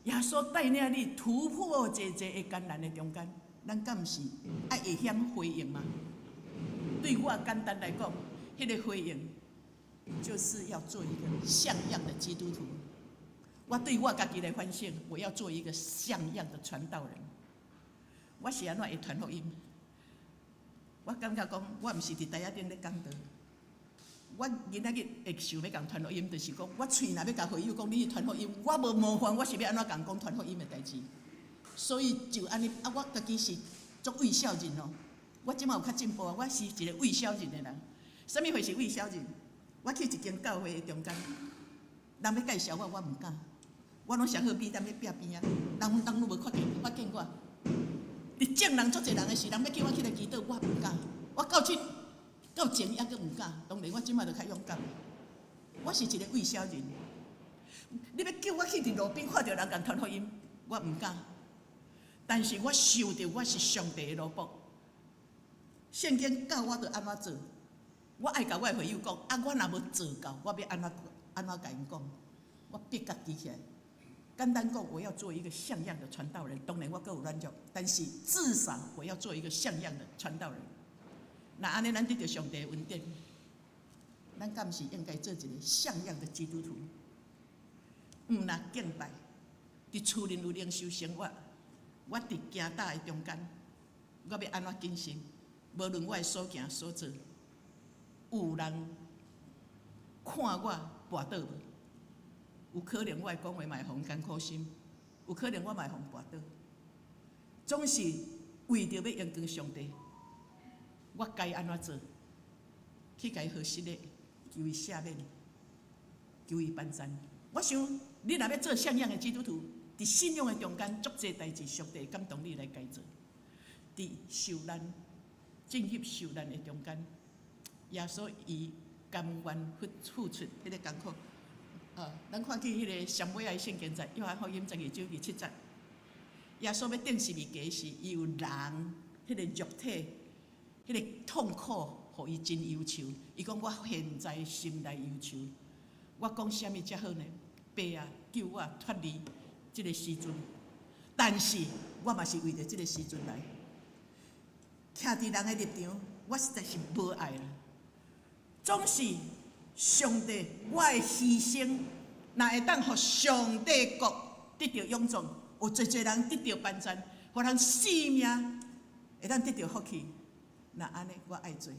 Speaker 4: 耶穌帶領你突破濟濟的艱難的中間，咱敢毋是愛會曉回應嗎？對我簡單來講，彼個回應就是要做一個像樣的基督徒。我對我家己來反省，我要做一個像樣的傳道人。我是按怎會傳福音？我感覺講，我毋是佇台仔頂咧講道。我今仔日會想欲共傳福音，就是講我喙若欲共會友講你去傳福音，我無模範，我是欲按怎共講傳福音的代誌？所以就按呢啊，我家己是足畏小人哦。我這馬有較進步啊，我是一個畏小人的人。啥物貨是畏小人？我去一間教會的中間，人欲介紹我，我毋敢。我攏上好比踮咧壁邊仔，人人攏無發現我。佇眾人足濟人的時，人欲叫我起來祈禱，我毋敢。我到這到前猶閣毋敢。當然，我這馬就較勇敢。我是一個畏小人。你欲叫我去佇路邊看著人共傳福音，我毋敢。但是我想著我是上帝的奴僕，聖經教我著按怎做，我愛共我的會友講，啊，我若無做到，我欲按怎按怎共𪜶講？我逼家己起來。簡單講，我要做一個像樣的傳道人。當然我閣有軟弱，但是至少我要做一個像樣的傳道人。若按呢，咱得著上帝的恩典，咱敢毋是應該做一個像樣的基督徒？毋若敬拜，佇厝裡有靈修生活，我佇行踏的中間，我欲按怎謹慎？無論我的所行所做，有人看我跋倒無？有可能我的講話嘛會予𪜶艱苦心，有可能我嘛會予𪜶跋倒。總是為著欲榮光上帝，我該按怎做？去共伊核實咧，求伊赦免，求伊幫贊。我想，你若欲做像樣的基督徒，佇信仰的中間，足濟代誌，上帝會感動你來該做。佇受難、進入受難的中間，耶穌伊甘願付出彼個艱苦。咱看見彼個上尾仔聖經節，約翰福音12章27節，耶穌欲釘十字架時，伊有人彼個肉體、彼個痛苦，予伊真憂愁。伊講：我現在心內憂愁，我講啥物才好呢？爸啊，救我脫離這個時陣。但是我嘛是為著這個時陣來。徛佇人的立場，我實在是無愛啦。總是上帝，我的犧牲，若會當予上帝國得著勇壯，有濟濟人得著幫贊，予人性命會當得著福氣，若按呢，我愛做。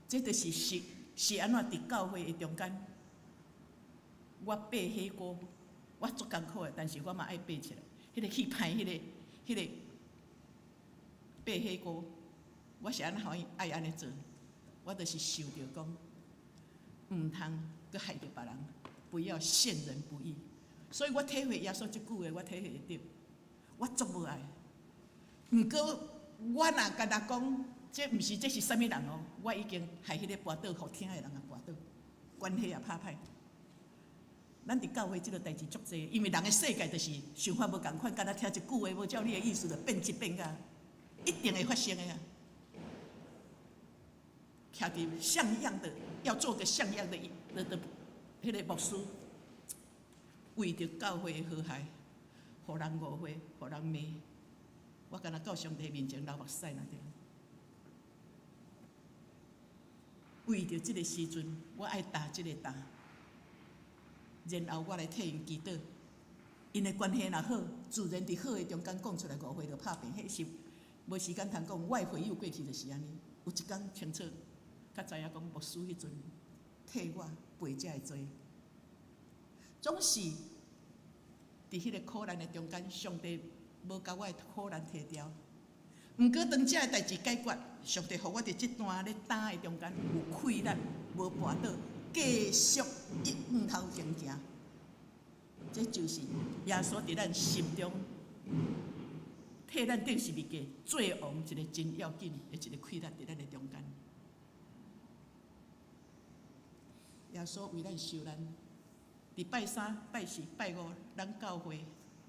Speaker 4: 這就是是是按怎佇教會的中間，我爬火鍋，我足艱苦的，但是我嘛愛爬起來。彼個去歹，彼個爬火鍋，我是按怎歡喜愛按呢做？我就是受著講，毋通閣害著別人，不要陷人不義。所以我體會耶穌這句話，我體會會著。我足無愛。毋過我若干焦講，這毋是這是啥物人哦？我已經害彼個跋倒，予聽的人也跋倒，關係也拍歹。咱佇教會這個代誌足濟，因為人的世界就是想法無仝款，干焦聽一句話無照你的意思就變質變甲，一定會發生的啊！徛佇像樣的，要做個像樣的的彼個牧師，為著教會的和諧，予人誤會，予人罵，我干焦到上帝面前流目屎爾對。為著這個時陣，我愛擔這個擔，然後我來替𪜶祈禱，𪜶的關係若好，自然佇好的中間講出來誤會就拍平，彼是無時間通講。我的會友過去就是按呢，有一工清楚，才知影講牧師彼陣替我背這个罪，總是佇彼個苦難的中間，上帝無共我的苦難提掉。毋過當這个代誌解決，上帝予我佇這段咧擔的中間有氣力，無跋倒，繼續一向頭前行。這就是耶穌佇咱心中替咱釘十字架做王一個真要緊的一個氣力佇咱的中間。耶穌為咱受難，佇拜三、拜四、拜五，咱教會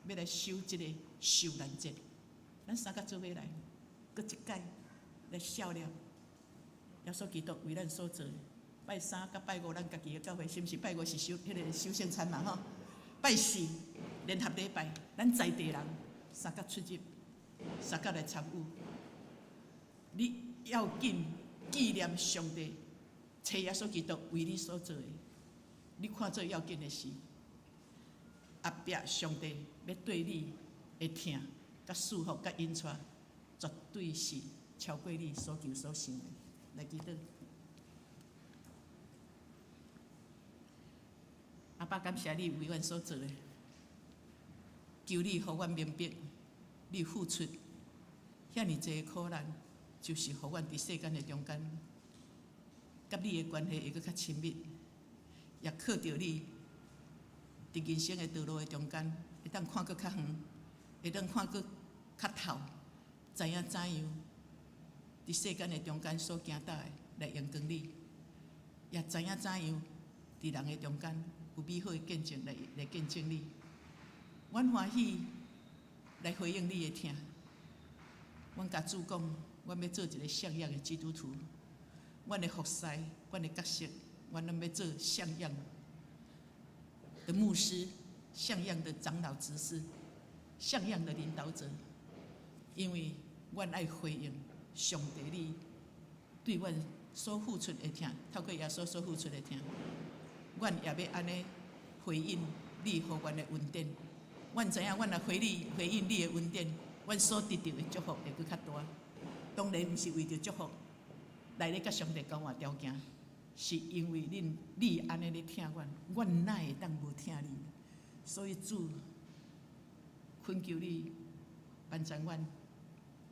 Speaker 4: 欲來守這個受難節，咱三個做伙來，閣一擺來數念耶穌基督為咱所做的。拜三佮拜五，咱家己的教會是毋是拜五是守彼個守聖餐嘛？吼，拜四聯合禮拜，咱在地人三個出入，三個來參與。你要緊紀念上帝，揣耶穌基督為你所做的，你看做要緊的事。後壁上帝欲對你的疼、佮祝福、佮引帶，絕對是超過你所求所想的。來祈禱。阿爸，感謝你為阮所做的，求你予阮明白，你付出遐爾濟的苦難，就是予阮佇世間的中間，佮你的關係會閣較親密，也靠著你，佇人生的道路的中間，會當看閣較遠，會當看閣較透，知影怎樣佇世間的中間所行踏的來榮光你，也知影怎樣佇人的中間有美好的見證來來見證你。阮歡喜來回應你的疼，阮共主講，阮欲做一个像样的基督徒，阮的服侍，阮的角色，阮攏欲做像样的牧师，像样的长老执事，像样的领导者，因为阮爱回应上帝你对阮所付出的疼，透過耶穌所付出的疼，阮也欲按呢回應你予阮的恩典。阮知影，阮若回你回應你的恩典，阮所得著的祝福會閣較大。當然毋是為著祝福來咧佮上帝交換條件，是因為恁你按呢咧疼阮，阮哪會當無疼你？所以主懇求你幫助阮，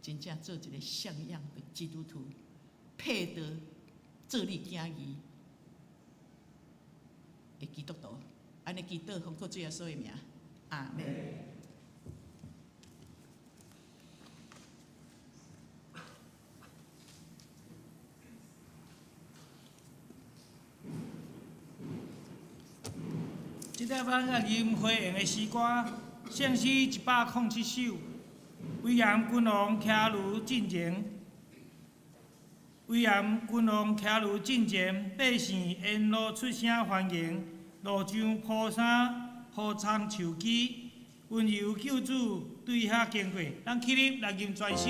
Speaker 4: 真正做一個像樣的基督徒，配得做你囝兒的基督徒。按呢祈禱，奉靠主耶穌的名，阿們。
Speaker 1: 這禮拜咱吟回應的詩歌，聖詩107首，威嚴君王騎驢進前，威嚴君王騎驢進前，百姓沿路出聲歡迎，路上鋪衫鋪蔥樹枝，溫柔救主對遐經過，咱起立來吟全首。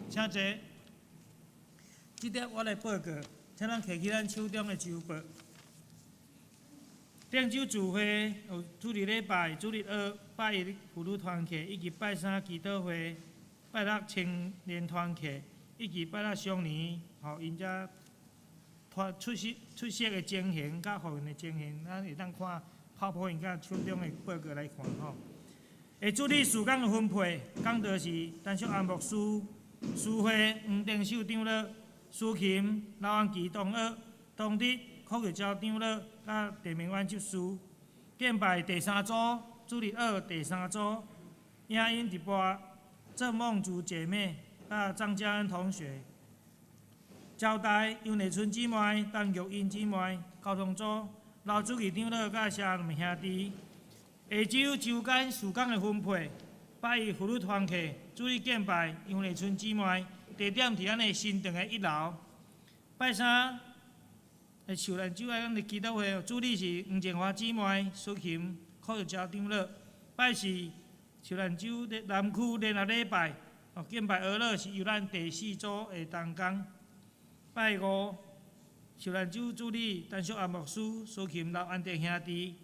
Speaker 1: 請坐。這節我來報告，請咱提起咱手中的週報。頂週聚會有主日禮拜、主日學、拜一婦女團契，以及拜三祈禱會、拜六青年團契，以及拜六少年，吼，𪜶遮團出席出席的情形，佮服務的情形，咱會當看 PowerPoint 佮手中的報告來看吼。下主日事工的分配，講道是陳淑安牧師、蘇慧黃定秀長老、蘇琴劉安琪同學、唐德柯玉娇長老、佮鄭明遠執事。敬拜第三組，主日學第三組，影音直播鄭夢竹姐妹佮張嘉恩同學。招待杨麗春姊妹、陳玉英姊妹，交通組劉主義長老佮謝林兄弟。下晝週間事工的分配，拜一婦女團契，主日敬拜楊麗春姊妹，地點佇咱的新堂的一樓。拜三，受難者愛咱的祈禱會，主日是黃靜華姊妹、蘇琴、柯玉娇長老。拜四，受難者的南區聯合禮拜，敬拜俄樂是由咱第四組的同工。拜五，受難者主日陳淑安牧師、蘇琴劉安迪兄弟。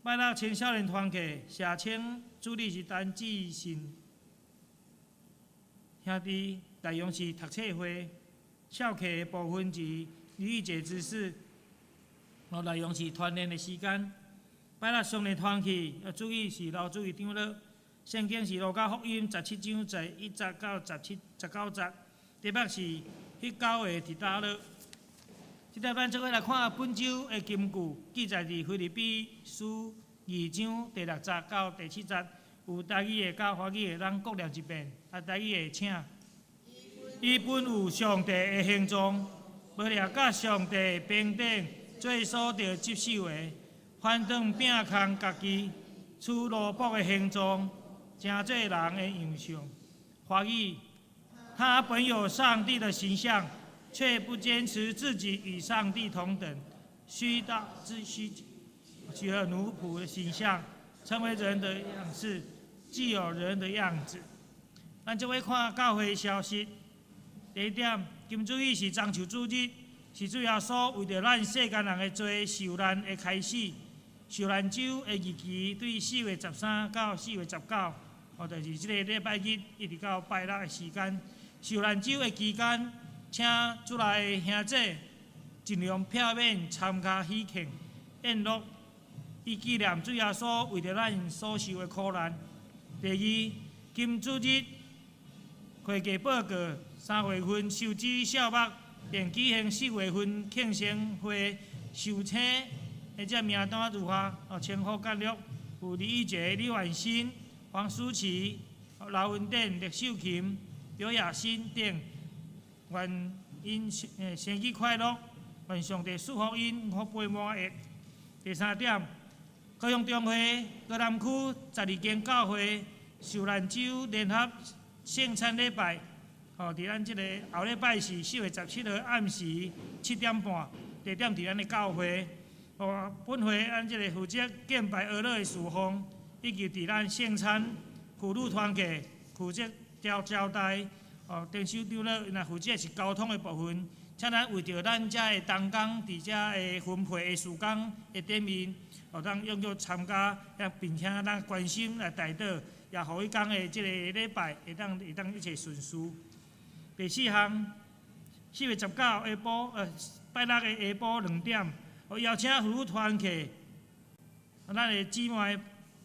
Speaker 1: 拜六青少年团契，社青主理是陈志信兄弟，内容是读册会。翘课的部分是李玉姐执事，哦，内容是团练的时间。拜六少年团契，主理是刘主任长老。圣经是路加福音17章11节到19节，题目是彼九个伫倒落。这礼咱做伙来看本周的金句，记载伫腓立比书2章第6节到第7节，有台语的佮华语的，咱各念一遍。啊，台语的请。伊本有上帝的形状，无掠佮上帝平等做所著执守的，反倒摒空家己，取奴仆的形状，成做人的样相。华语，他本有上帝的形象，却不坚持自己与上帝同等，虚大自虚，取了奴仆的形象，成为人的样式，具有人的样子。咱这位看教会消息。第一点，金主日是棕树主日，是主耶稣为著咱世间人的罪受难的开始。受难周的日期对4月13到4月19，哦，就是这个礼拜日一直到拜六的时间。受难周的期间，请主内的兄弟尽量避免参加喜庆宴乐，以纪念主耶稣为著咱所受的苦难。第二，金主日会计报告3月份收支数目，并举行4月份庆生会寿星的这名单如下：哦，称呼简略，有李玉杰、李婉欣、黄舒淇、刘文典、李秀琴、刘雅欣等，愿𪜶生日快乐，愿上帝赐福𪜶福杯满溢。第三点，高雄中会高南区12间教会受难周联合圣餐礼拜，吼，伫咱这个后礼拜是4月17号暗时7点半，地点伫咱的教会。哦，本会按这个负责敬拜阿乐的事奉，以及伫咱圣餐妇女团契负责招招待，哦，丁修长老若负责是交通的部分，请咱为著咱遮的同工伫遮的分配的时工的顶面，哦，咱踊跃参加，也并且咱关心来代祷，也予彼工的这个礼拜会当一切顺遂。第四项，4月19下晡，拜六的下晡2点，哦，邀请妇女团契，咱的姊妹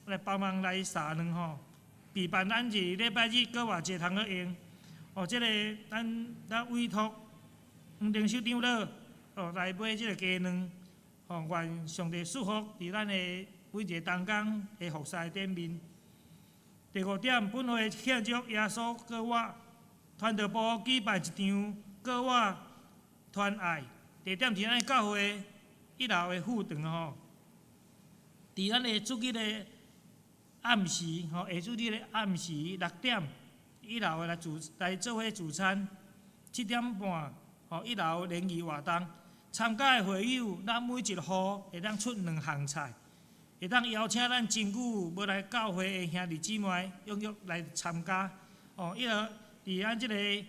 Speaker 1: 来帮忙来撒卵吼，备办咱是礼拜日阁偌济通去用。哦，这个咱委托黄丁修长老哦来买这个鸡卵，哦，愿上帝赐福伫咱的每一个同工的服侍顶面。第五点，本会庆祝耶稣阁活传道部举办一场阁活团爱，地点伫咱教会一楼的副堂吼。伫咱的主日的暗时吼，下主日的暗时6点，一楼的来做伙聚餐，7点半吼，一楼联谊活动，参加的会友，咱每一户会当出2项菜，会当邀请咱真久无来教会的兄弟姊妹踊跃来参加。哦，一楼伫咱这个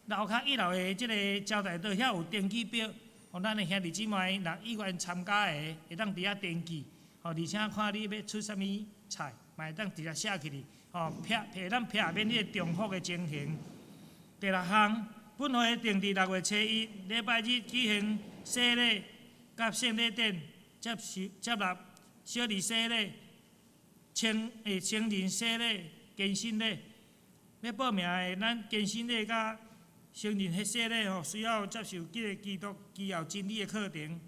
Speaker 1: 楼跤一楼的这个招待桌遐有登记表，哦，咱的兄弟姊妹若意愿参加的，会当伫遐登记。哦，而且看你欲出啥物菜，嘛会当直接写起去。哦，避会当避免彼个重复的情形。第六项，本会定伫6月初1礼拜日举行洗礼佮圣礼典，接纳小儿洗礼、成人洗礼、坚信礼。欲报名的，咱坚信礼佮成人彼洗礼吼，需要接受这个基督基要真理的课程，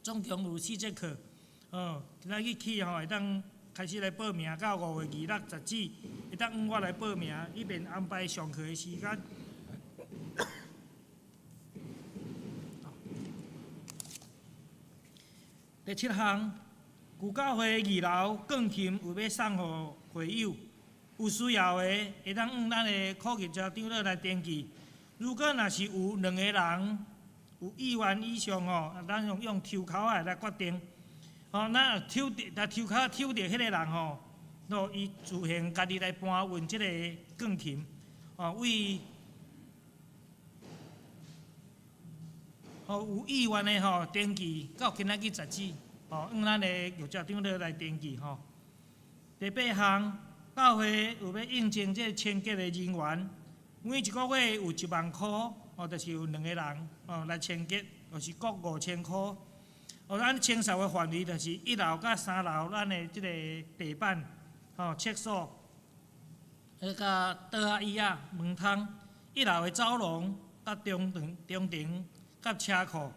Speaker 1: 总共有4节课。哦，今仔日起吼，会当开始来报名，到5月26截止，会当向我来报名，以便安排上课的时间。第七项，旧教会2楼钢琴有欲送予会友，有需要的会当向咱的科技长老来登记。如果若是有2个人有意愿以上吼，咱用抽籤仔来决定。吼，咱抽著，若抽籤抽著彼个人吼，喏，伊自行家己来搬运这个钢琴，吼，为吼有意愿的吼登记到今仔日截止。吼，按咱的玉石长老来登记吼。第八项，教会有欲应征这个清洁的人员，每一个月有1万箍，哦，就是有两个人哦来清洁，就是各5000箍。哦，咱清扫的范围就是一楼佮三楼，咱的这个地板、吼厕所，彼佮桌仔椅仔、门窗，一楼的走廊、佮中庭、中庭、佮车库，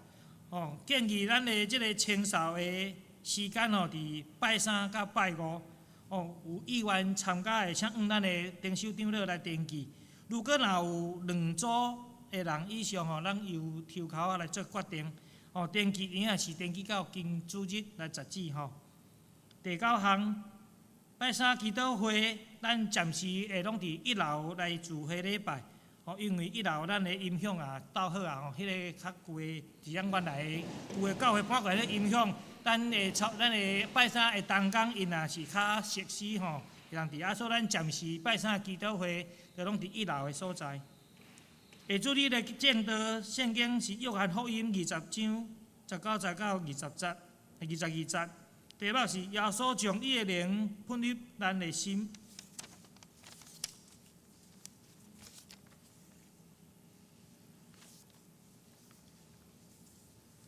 Speaker 1: 吼，建议咱的这个清扫的时间吼，伫拜三佮拜五，哦，有意愿参加的，请按咱的丁守长老来登记。如果若有两组的人以上吼，咱由抽籤仔来做决定。哦，登记有影是登记到经主日来截止吼。第九项，拜三祈祷会，咱暂时会拢伫一楼来聚会礼拜。哦，因为一楼咱的音响也斗好啊，吼，彼个较旧的，是咱原来的旧的教会搬过来的音响，咱的操，咱的拜三的同工𪜶也是较熟悉吼，人伫啊，所以咱暂时拜三祈祷会就拢伫一楼的所在。下主日的证道圣经是约翰福音20章19节到20节，22节。题目是耶稣将伊的灵喷入咱的心。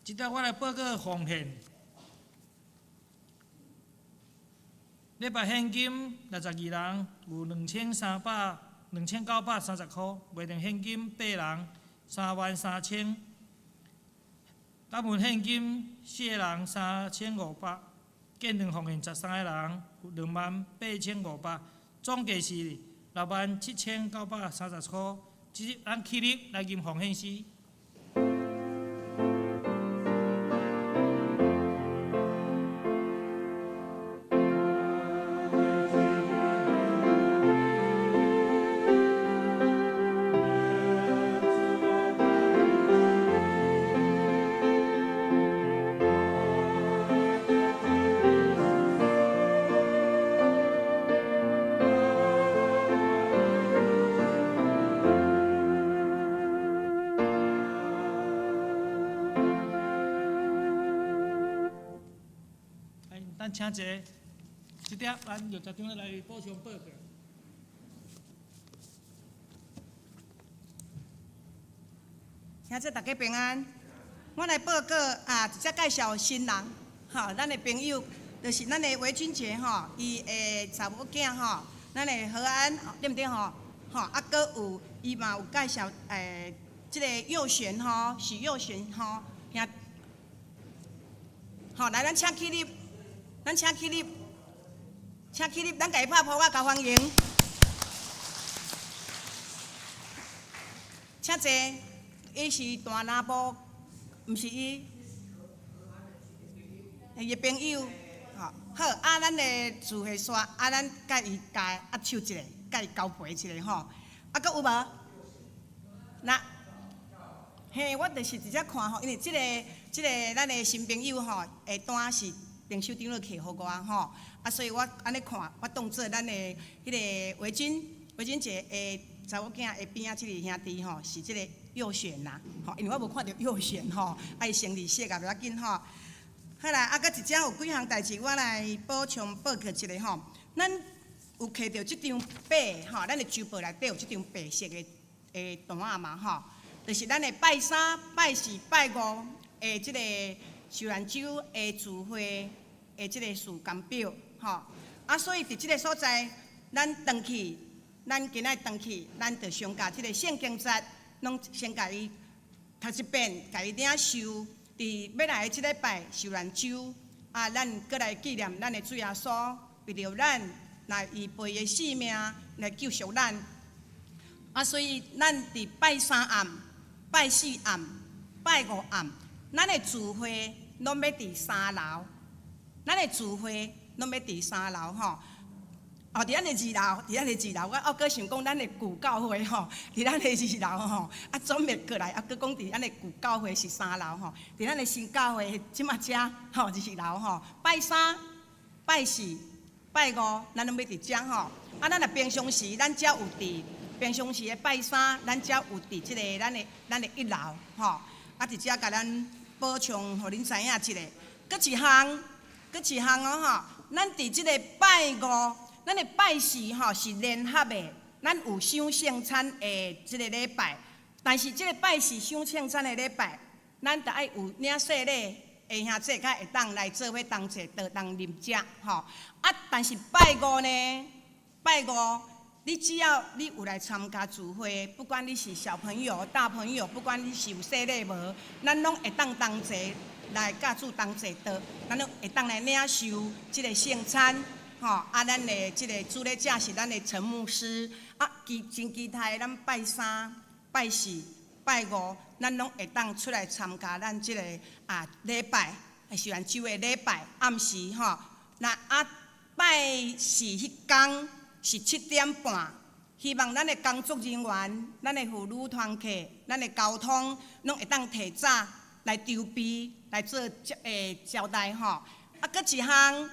Speaker 1: 这搭我来报告奉献。礼拜现金62人，有2300。2930箍，袂用现金八人，33000。感恩现金四个人，3500。见证奉献13个人，有28500，总计是67930箍。这日咱起立来吟奉献诗。咱请坐，这点咱玉石长来补充报告。
Speaker 4: 兄弟大家平安，我来报告啊，直接介绍新人，吼，咱的朋友就是咱的韦君杰吼，伊的查某囝吼，咱的何安对毋对吼？吼，啊，阁有伊嘛有介绍这个佑璇吼，许佑璇吼，兄，吼，来咱请起立。咱请起立，请起立，咱共伊拍噗仔，共欢迎。请坐，伊是大南部，毋是伊，伊的朋友，吼，好，啊，咱的聚会煞，啊，咱佮伊共握手一下，佮伊交陪一下吼，啊，阁有无？那，嘿，我就是直接看吼，因为这个咱的新朋友吼，下单是。灵修长老摕予我吼，啊，所以我按呢看，我当做咱的彼个维珍，维珍姐的查某囝的边仔这个兄弟吼，是这个佑选啦，吼，因为我无看著佑选吼，啊，伊生理色也袂要紧吼。好啦，啊，阁一只有几项代志，我来补充报告一下吼。咱有摕著这张白吼，咱的周报内底有这张白色的的单仔嘛吼，就是咱的拜三、拜四、拜五的这个。受难周的聚会的这个时间表，吼啊，所以伫这个所在，咱转去，咱今仔转去，咱就先共这个圣经节，拢先共伊读一遍，共伊领受。伫欲来的这礼拜受难周，啊，咱阁来纪念咱的主耶稣，为著咱来伊背伊的性命来救赎咱。啊，所以咱伫拜三暗、拜四暗、拜五暗。咱的聚会拢欲伫三楼，咱的聚会拢欲伫三楼吼。哦，伫咱的二楼，伫咱的二楼，我犹阁想讲咱的旧教会吼，伫咱的二楼吼，啊转袂过来，啊阁讲伫咱的旧教会是三楼吼，伫咱的新教会这马遮吼二楼吼，拜三、拜四、拜五，咱拢欲伫遮吼。啊，咱若平常时，咱才有伫平常时的拜三，咱才有伫这个咱的一楼吼。啊，伫遮共咱补充，予恁知影一下。阁一项，
Speaker 6: 閣一項哦吼，咱佇這个拜五，咱的拜四吼是聯合的，咱有守聖餐的這个禮拜，但是這个拜四守聖餐的禮拜，咱著愛有領洗禮的兄弟才會當來做伙同齊桌同啉食吼。啊，但是拜五呢？拜五，你只要你有來參加聚會，不管你是小朋友、大朋友，不管你是有洗禮無，咱攏會當同齊來佮主同齊桌，咱攏會當來領受這个聖餐，吼。啊，咱的這个主禮者是咱的陳牧師，啊，其真期待咱拜三、拜四、拜五，咱攏會當出來參加咱這个啊禮拜，受難週的禮拜暗時吼。那啊拜四彼工是7點半，希望咱的工作人員、咱的婦女團契、咱的交通，攏會當提早來籌備來做招待吼。啊，閣一項，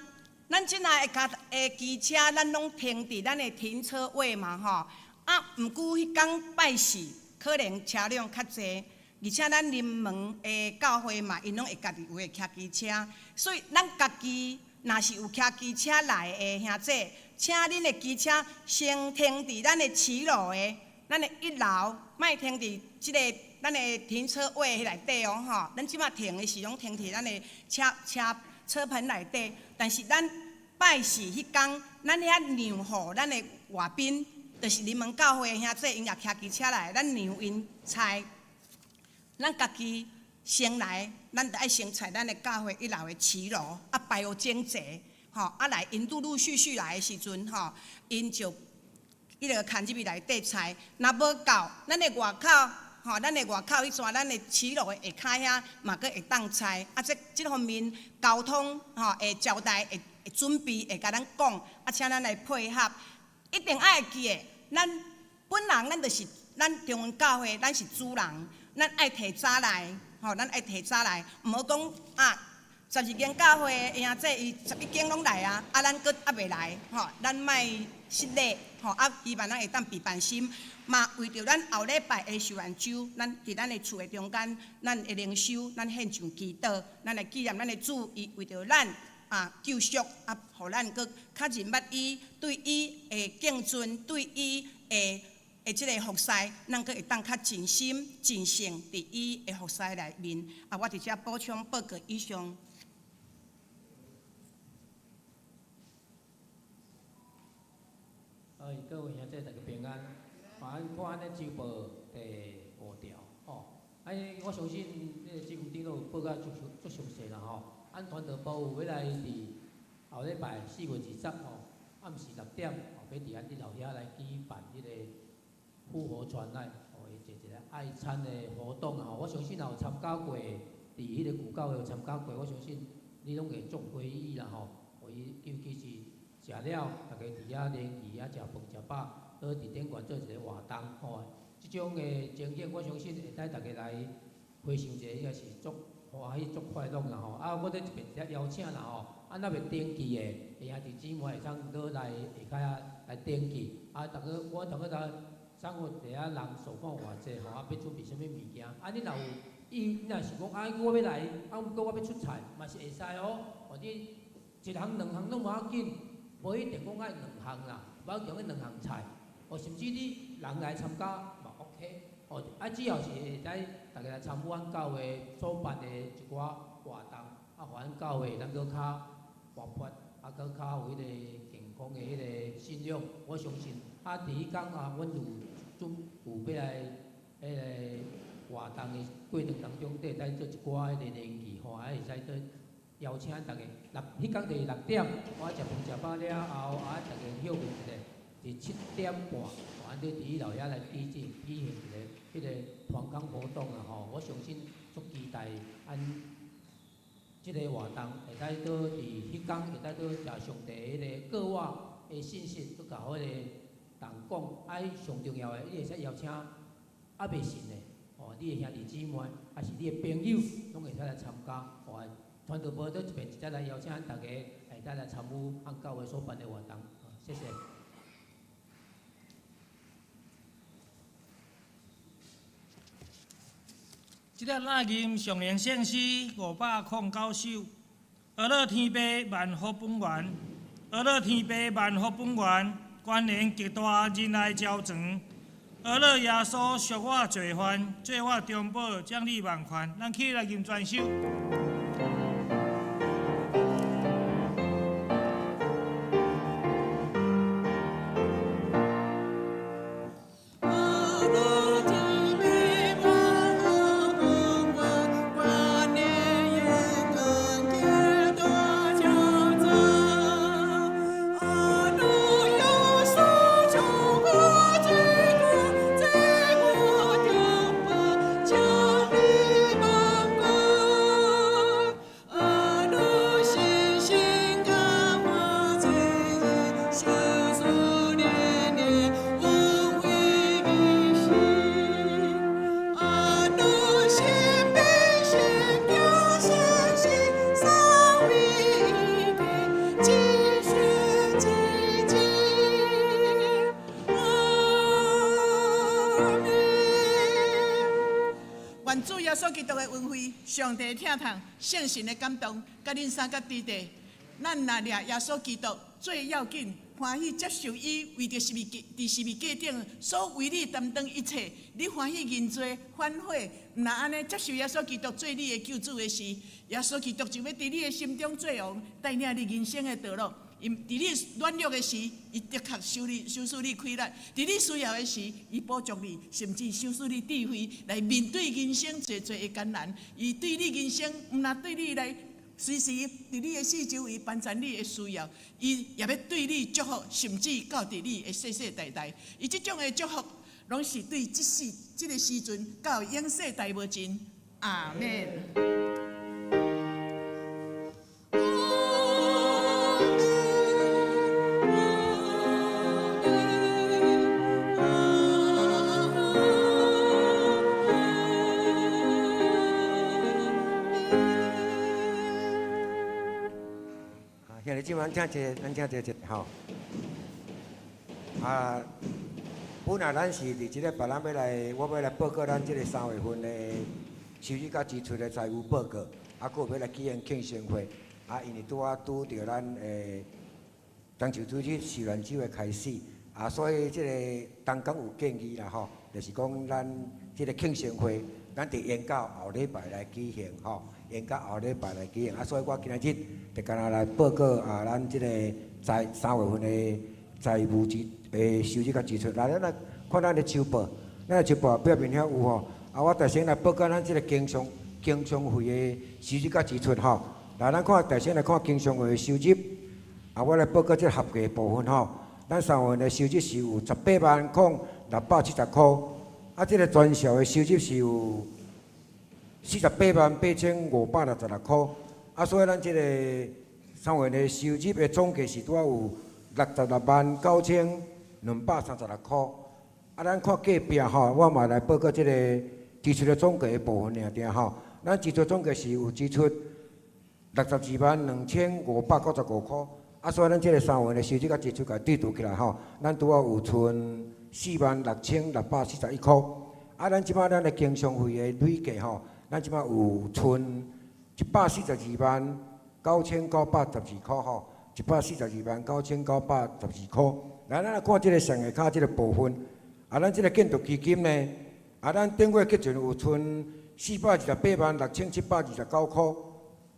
Speaker 6: 咱這若的腳的機車，咱攏停佇咱的停車位嘛吼。啊，毋過彼工拜四可能車輛較濟，而且咱林門的教會嘛，𪜶攏會家己有會騎機車，所以咱家己若是有騎機車來的兄弟，請恁的機車先停佇咱的騎樓的，咱的一樓，莫停佇這个咱的停車位彼內底哦吼。咱這馬停的是攏停佇咱的車車車棚內底，但是咱拜四彼工，咱遐讓予咱的外賓，就是林門教會的兄弟，𪜶也騎機車來，咱讓𪜶載。咱家己先來，咱著愛先載咱的教會一樓的騎樓，啊排好整齊，吼啊來，𪜶陸陸續續來的時陣，吼，𪜶就彼个牽入去內底載。若無夠，咱的外口，吼，咱的外口彼逝，咱的騎樓的下跤遐嘛，閣會當載。啊，這這方面交通，吼，會招待，會會準備，會共咱講，啊，請咱來配合。一定愛會記得，咱本人咱就是咱中雲教會，咱是主人。咱愛提早來，吼，咱愛提早來，毋好講啊，12間教會的兄弟伊11間攏來啊，啊，咱閣猶未來，吼，咱莫失禮，吼，啊，希望咱會當備辦心，嘛為著咱後禮拜的受難週，咱佇咱的厝的中間，咱的靈修，咱獻上祈禱，咱來紀念咱的主，伊為著咱啊救贖，啊，予咱閣較認捌伊，對伊的敬尊，對伊的。的這个服侍，咱閣會當較盡心盡性佇伊的服侍內面。啊，我佇遮補充報告以上。
Speaker 7: 哎，各位兄弟，大家平安。啊，咱看按呢周報第五條，吼。哎，我相信彼个志工長都有報甲足足詳細啦，吼。咱傳道部有欲來佇後禮拜4月20吼，暗時6點，吼，欲佇咱一樓遐來舉辦彼个。復活傳愛，吼，伊做一个愛餐的活動啊！吼，我相信若有參加過，佇彼個舊教會有參加過，我相信你攏會足歡喜啦吼。予伊尤其是食了，逐家佇遐聯誼啊，食飯食飽，閣佇頂懸做一个活動吼。這種的情景，我相信會使逐家來回想者，應該是足歡喜、足快樂啦吼。啊，我佇這邊遮邀請啦吼，啊，若未登記的，兄弟姊妹會當倒來下跤遐來登記。啊，逐家我逐家掌握佇遐人數看偌濟吼，啊，欲準備啥物物件？啊，你若有意，你若想講啊，我欲來，啊，毋過我欲出菜，嘛是會使哦。哦，你一項兩項攏無要緊，無一定講愛兩項啦，無一定愛兩項菜。哦，甚至你人來參加嘛 OK。哦，啊，只要是會使逐家來參與阮教會所辦的一寡活動，啊，予阮教會咱閣較活潑，啊，閣較有彼個健康的彼个信仰，我相信。啊，佇彼工啊，阮有準有欲來彼个活動的過程當中，會使做一寡彼个聯誼吼，啊，會使做邀請逐家。六彼工就是六點，我食飯食飽了後，啊，逐家歇睏一下，佇7點半，按呢佇彼樓遐來舉行舉行一个彼个團康活動啦吼。我相信足期待按這个活動會使閣佇彼工會使閣食上帝彼个過我的信息，閣共彼个人講。啊，上重要的，你會使邀請猶未信的，吼，你的兄弟姊妹，抑是你的朋友，攏會使來參加。吼，傳道部佇這邊直接來邀請逐家，會使來參與阮教會所辦的活動。謝謝。
Speaker 1: 這个納吟上靈聖詩509首，阿樂天父萬福本源，阿樂天父萬福本源，關聯極大仁愛昭彰。阿樂耶穌贖我罪犯，做我中保，獎你萬權。咱起來吟全首。
Speaker 4: 願主耶穌基督的恩惠、上帝的疼痛、聖神的感動，佮恁三個弟弟，咱若掠耶穌基督最要緊，歡喜接受伊為著十字架，佇十字架頂所為你擔當一切，你歡喜認罪反悔，毋若按呢接受耶穌基督做你的救主的時，耶穌基督就欲佇你的心中做王，帶領你人生的道路。伊佇你軟弱的時，伊的確修理、修賜你氣力；佇你需要的時，伊補足你，甚至賞賜你智慧來面對人生濟濟的艱難。伊對你人生，毋但對你來隨時佇你的四周圍幫助你的需要，伊也欲對你祝福，甚至到佇你的世世代代。伊這種的祝福，攏是對這世這个時陣到永世代無盡。阿們。
Speaker 8: 兄弟姊妹，咱請坐，咱請坐一下吼。啊，本來咱是佇這禮拜，咱欲來，我欲來報告咱這个三月份的收入佮支出的財務報告，啊，閣有欲來舉行慶生會。啊，因為拄仔拄著咱的中秋主日受難週的開始，啊，所以這个同工有建議啦吼，就是講咱這个慶生會，咱佇延到後禮拜來舉行吼。延到後禮拜來舉行，啊，所以我今仔日就干焦來報告啊，咱這個財三月份的財務支的收入佮支出。來，咱來看咱的周報，咱的周報表面遐有吼。啊，我首先來報告咱這個經常經常費的收入佮支出吼。來，咱看首先來看經常費的收入。啊，我來報告這個合計部分吼。咱三月份的收入是有十八萬空六百七十箍，啊，這個傳銷的收入是有48萬8566箍，啊，所以咱這个三月的收入的總計是拄仔有66萬9236箍。啊，咱看隔壁吼，我嘛來報告這个支出的總計的部分爾爾吼。咱支出總計是有支出62萬2595箍，啊，所以咱這个三月的收入佮支出共對除起來吼，咱拄仔有剩4萬6641箍。啊，咱這擺咱的經常費的累計吼。咱這擺有剩142萬9912箍吼，142萬9912箍。來，咱來看這个上下跤這个部分。啊，咱這个建築基金呢，啊，咱頂月結算有剩428萬6729箍。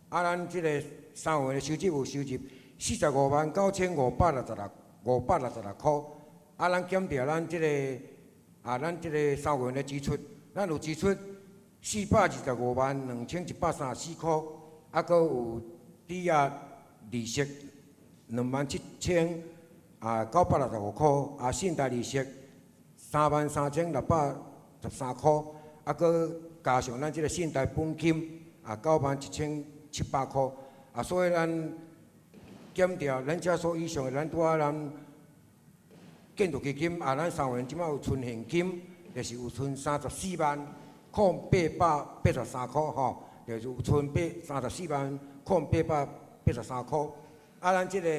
Speaker 8: 啊，咱這个三月的收入有收入45萬9566箍。啊，咱減掉咱這个啊，咱這个三月的支出，咱有支出。425萬2134箍，啊，閣有抵押利息2萬7千啊965箍，啊，信貸利息3萬3613箍，啊，閣加上咱這个信貸本金啊9萬1700箍，啊，所以咱減掉咱遮所以上的，咱拄仔咱建築基金啊，咱三月這擺有存現金，就是有存34萬。空883箍吼，就是有剩八三十四萬空八百八十三箍。啊，咱這个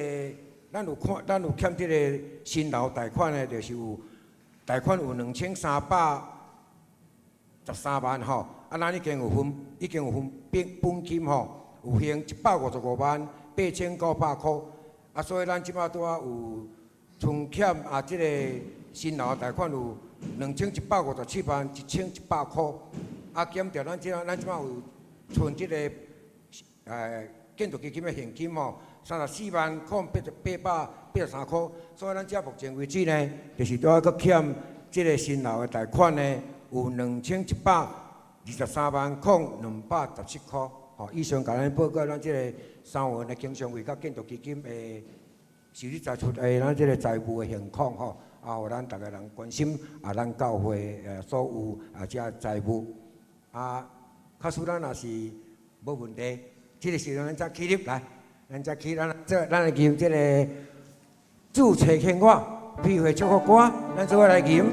Speaker 8: 咱有看，咱有欠這个新樓貸款的，就是有貸款有2313萬吼。啊，咱已經有分，已經有分本本金吼。有還155萬8900箍。啊，所以咱這擺拄仔有存欠啊，這個新樓貸款有2157萬1100箍。啊，減掉咱這咱這擺有存這個建築基金的現金吼，34萬零883箍。所以咱這目前為止呢，就是拄仔閣欠這個新樓的貸款呢，有2123萬零217箍。吼，以上共咱報告咱這個三月份的經常費佮建築基金的收入支出的咱這個財務的現況吼，啊，予咱逐个人關心啊，咱教會所有啊這財務啊，假使咱若是無問題，這個時陣咱才起立來，咱才起咱這咱來吟這個主差遣我，庇會祝福歌，咱做伙來吟。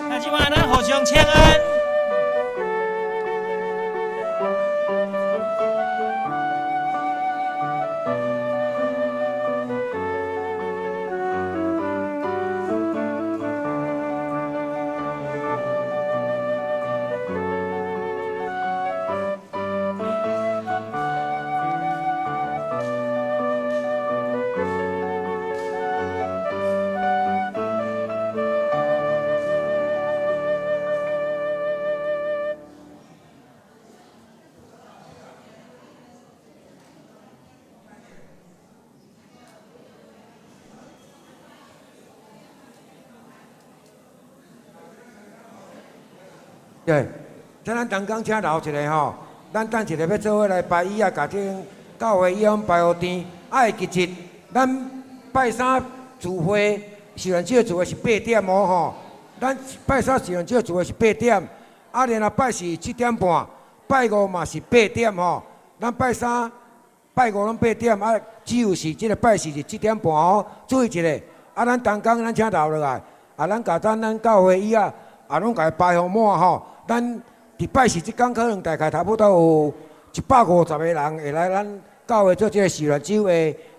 Speaker 1: 那這擺咱互相請安。
Speaker 8: 對，這咱同工請留一下吼，咱等一下欲做伙來排椅仔，共這教會椅仔排予甜。啊，會記得，咱拜三聚會，受難者聚會是八點哦吼。咱拜三受難者聚會是八點，啊，然後拜四7點半，拜五嘛是八點吼。咱拜三、拜五攏八點，啊，只有是這个拜四是七點半哦。注意一下，啊，咱同工咱請留落來，啊，咱共咱咱教會椅仔，啊，攏共伊排予滿吼。咱佇拜四這工可能大概差不多有150個人會來咱教會做這个受難者的。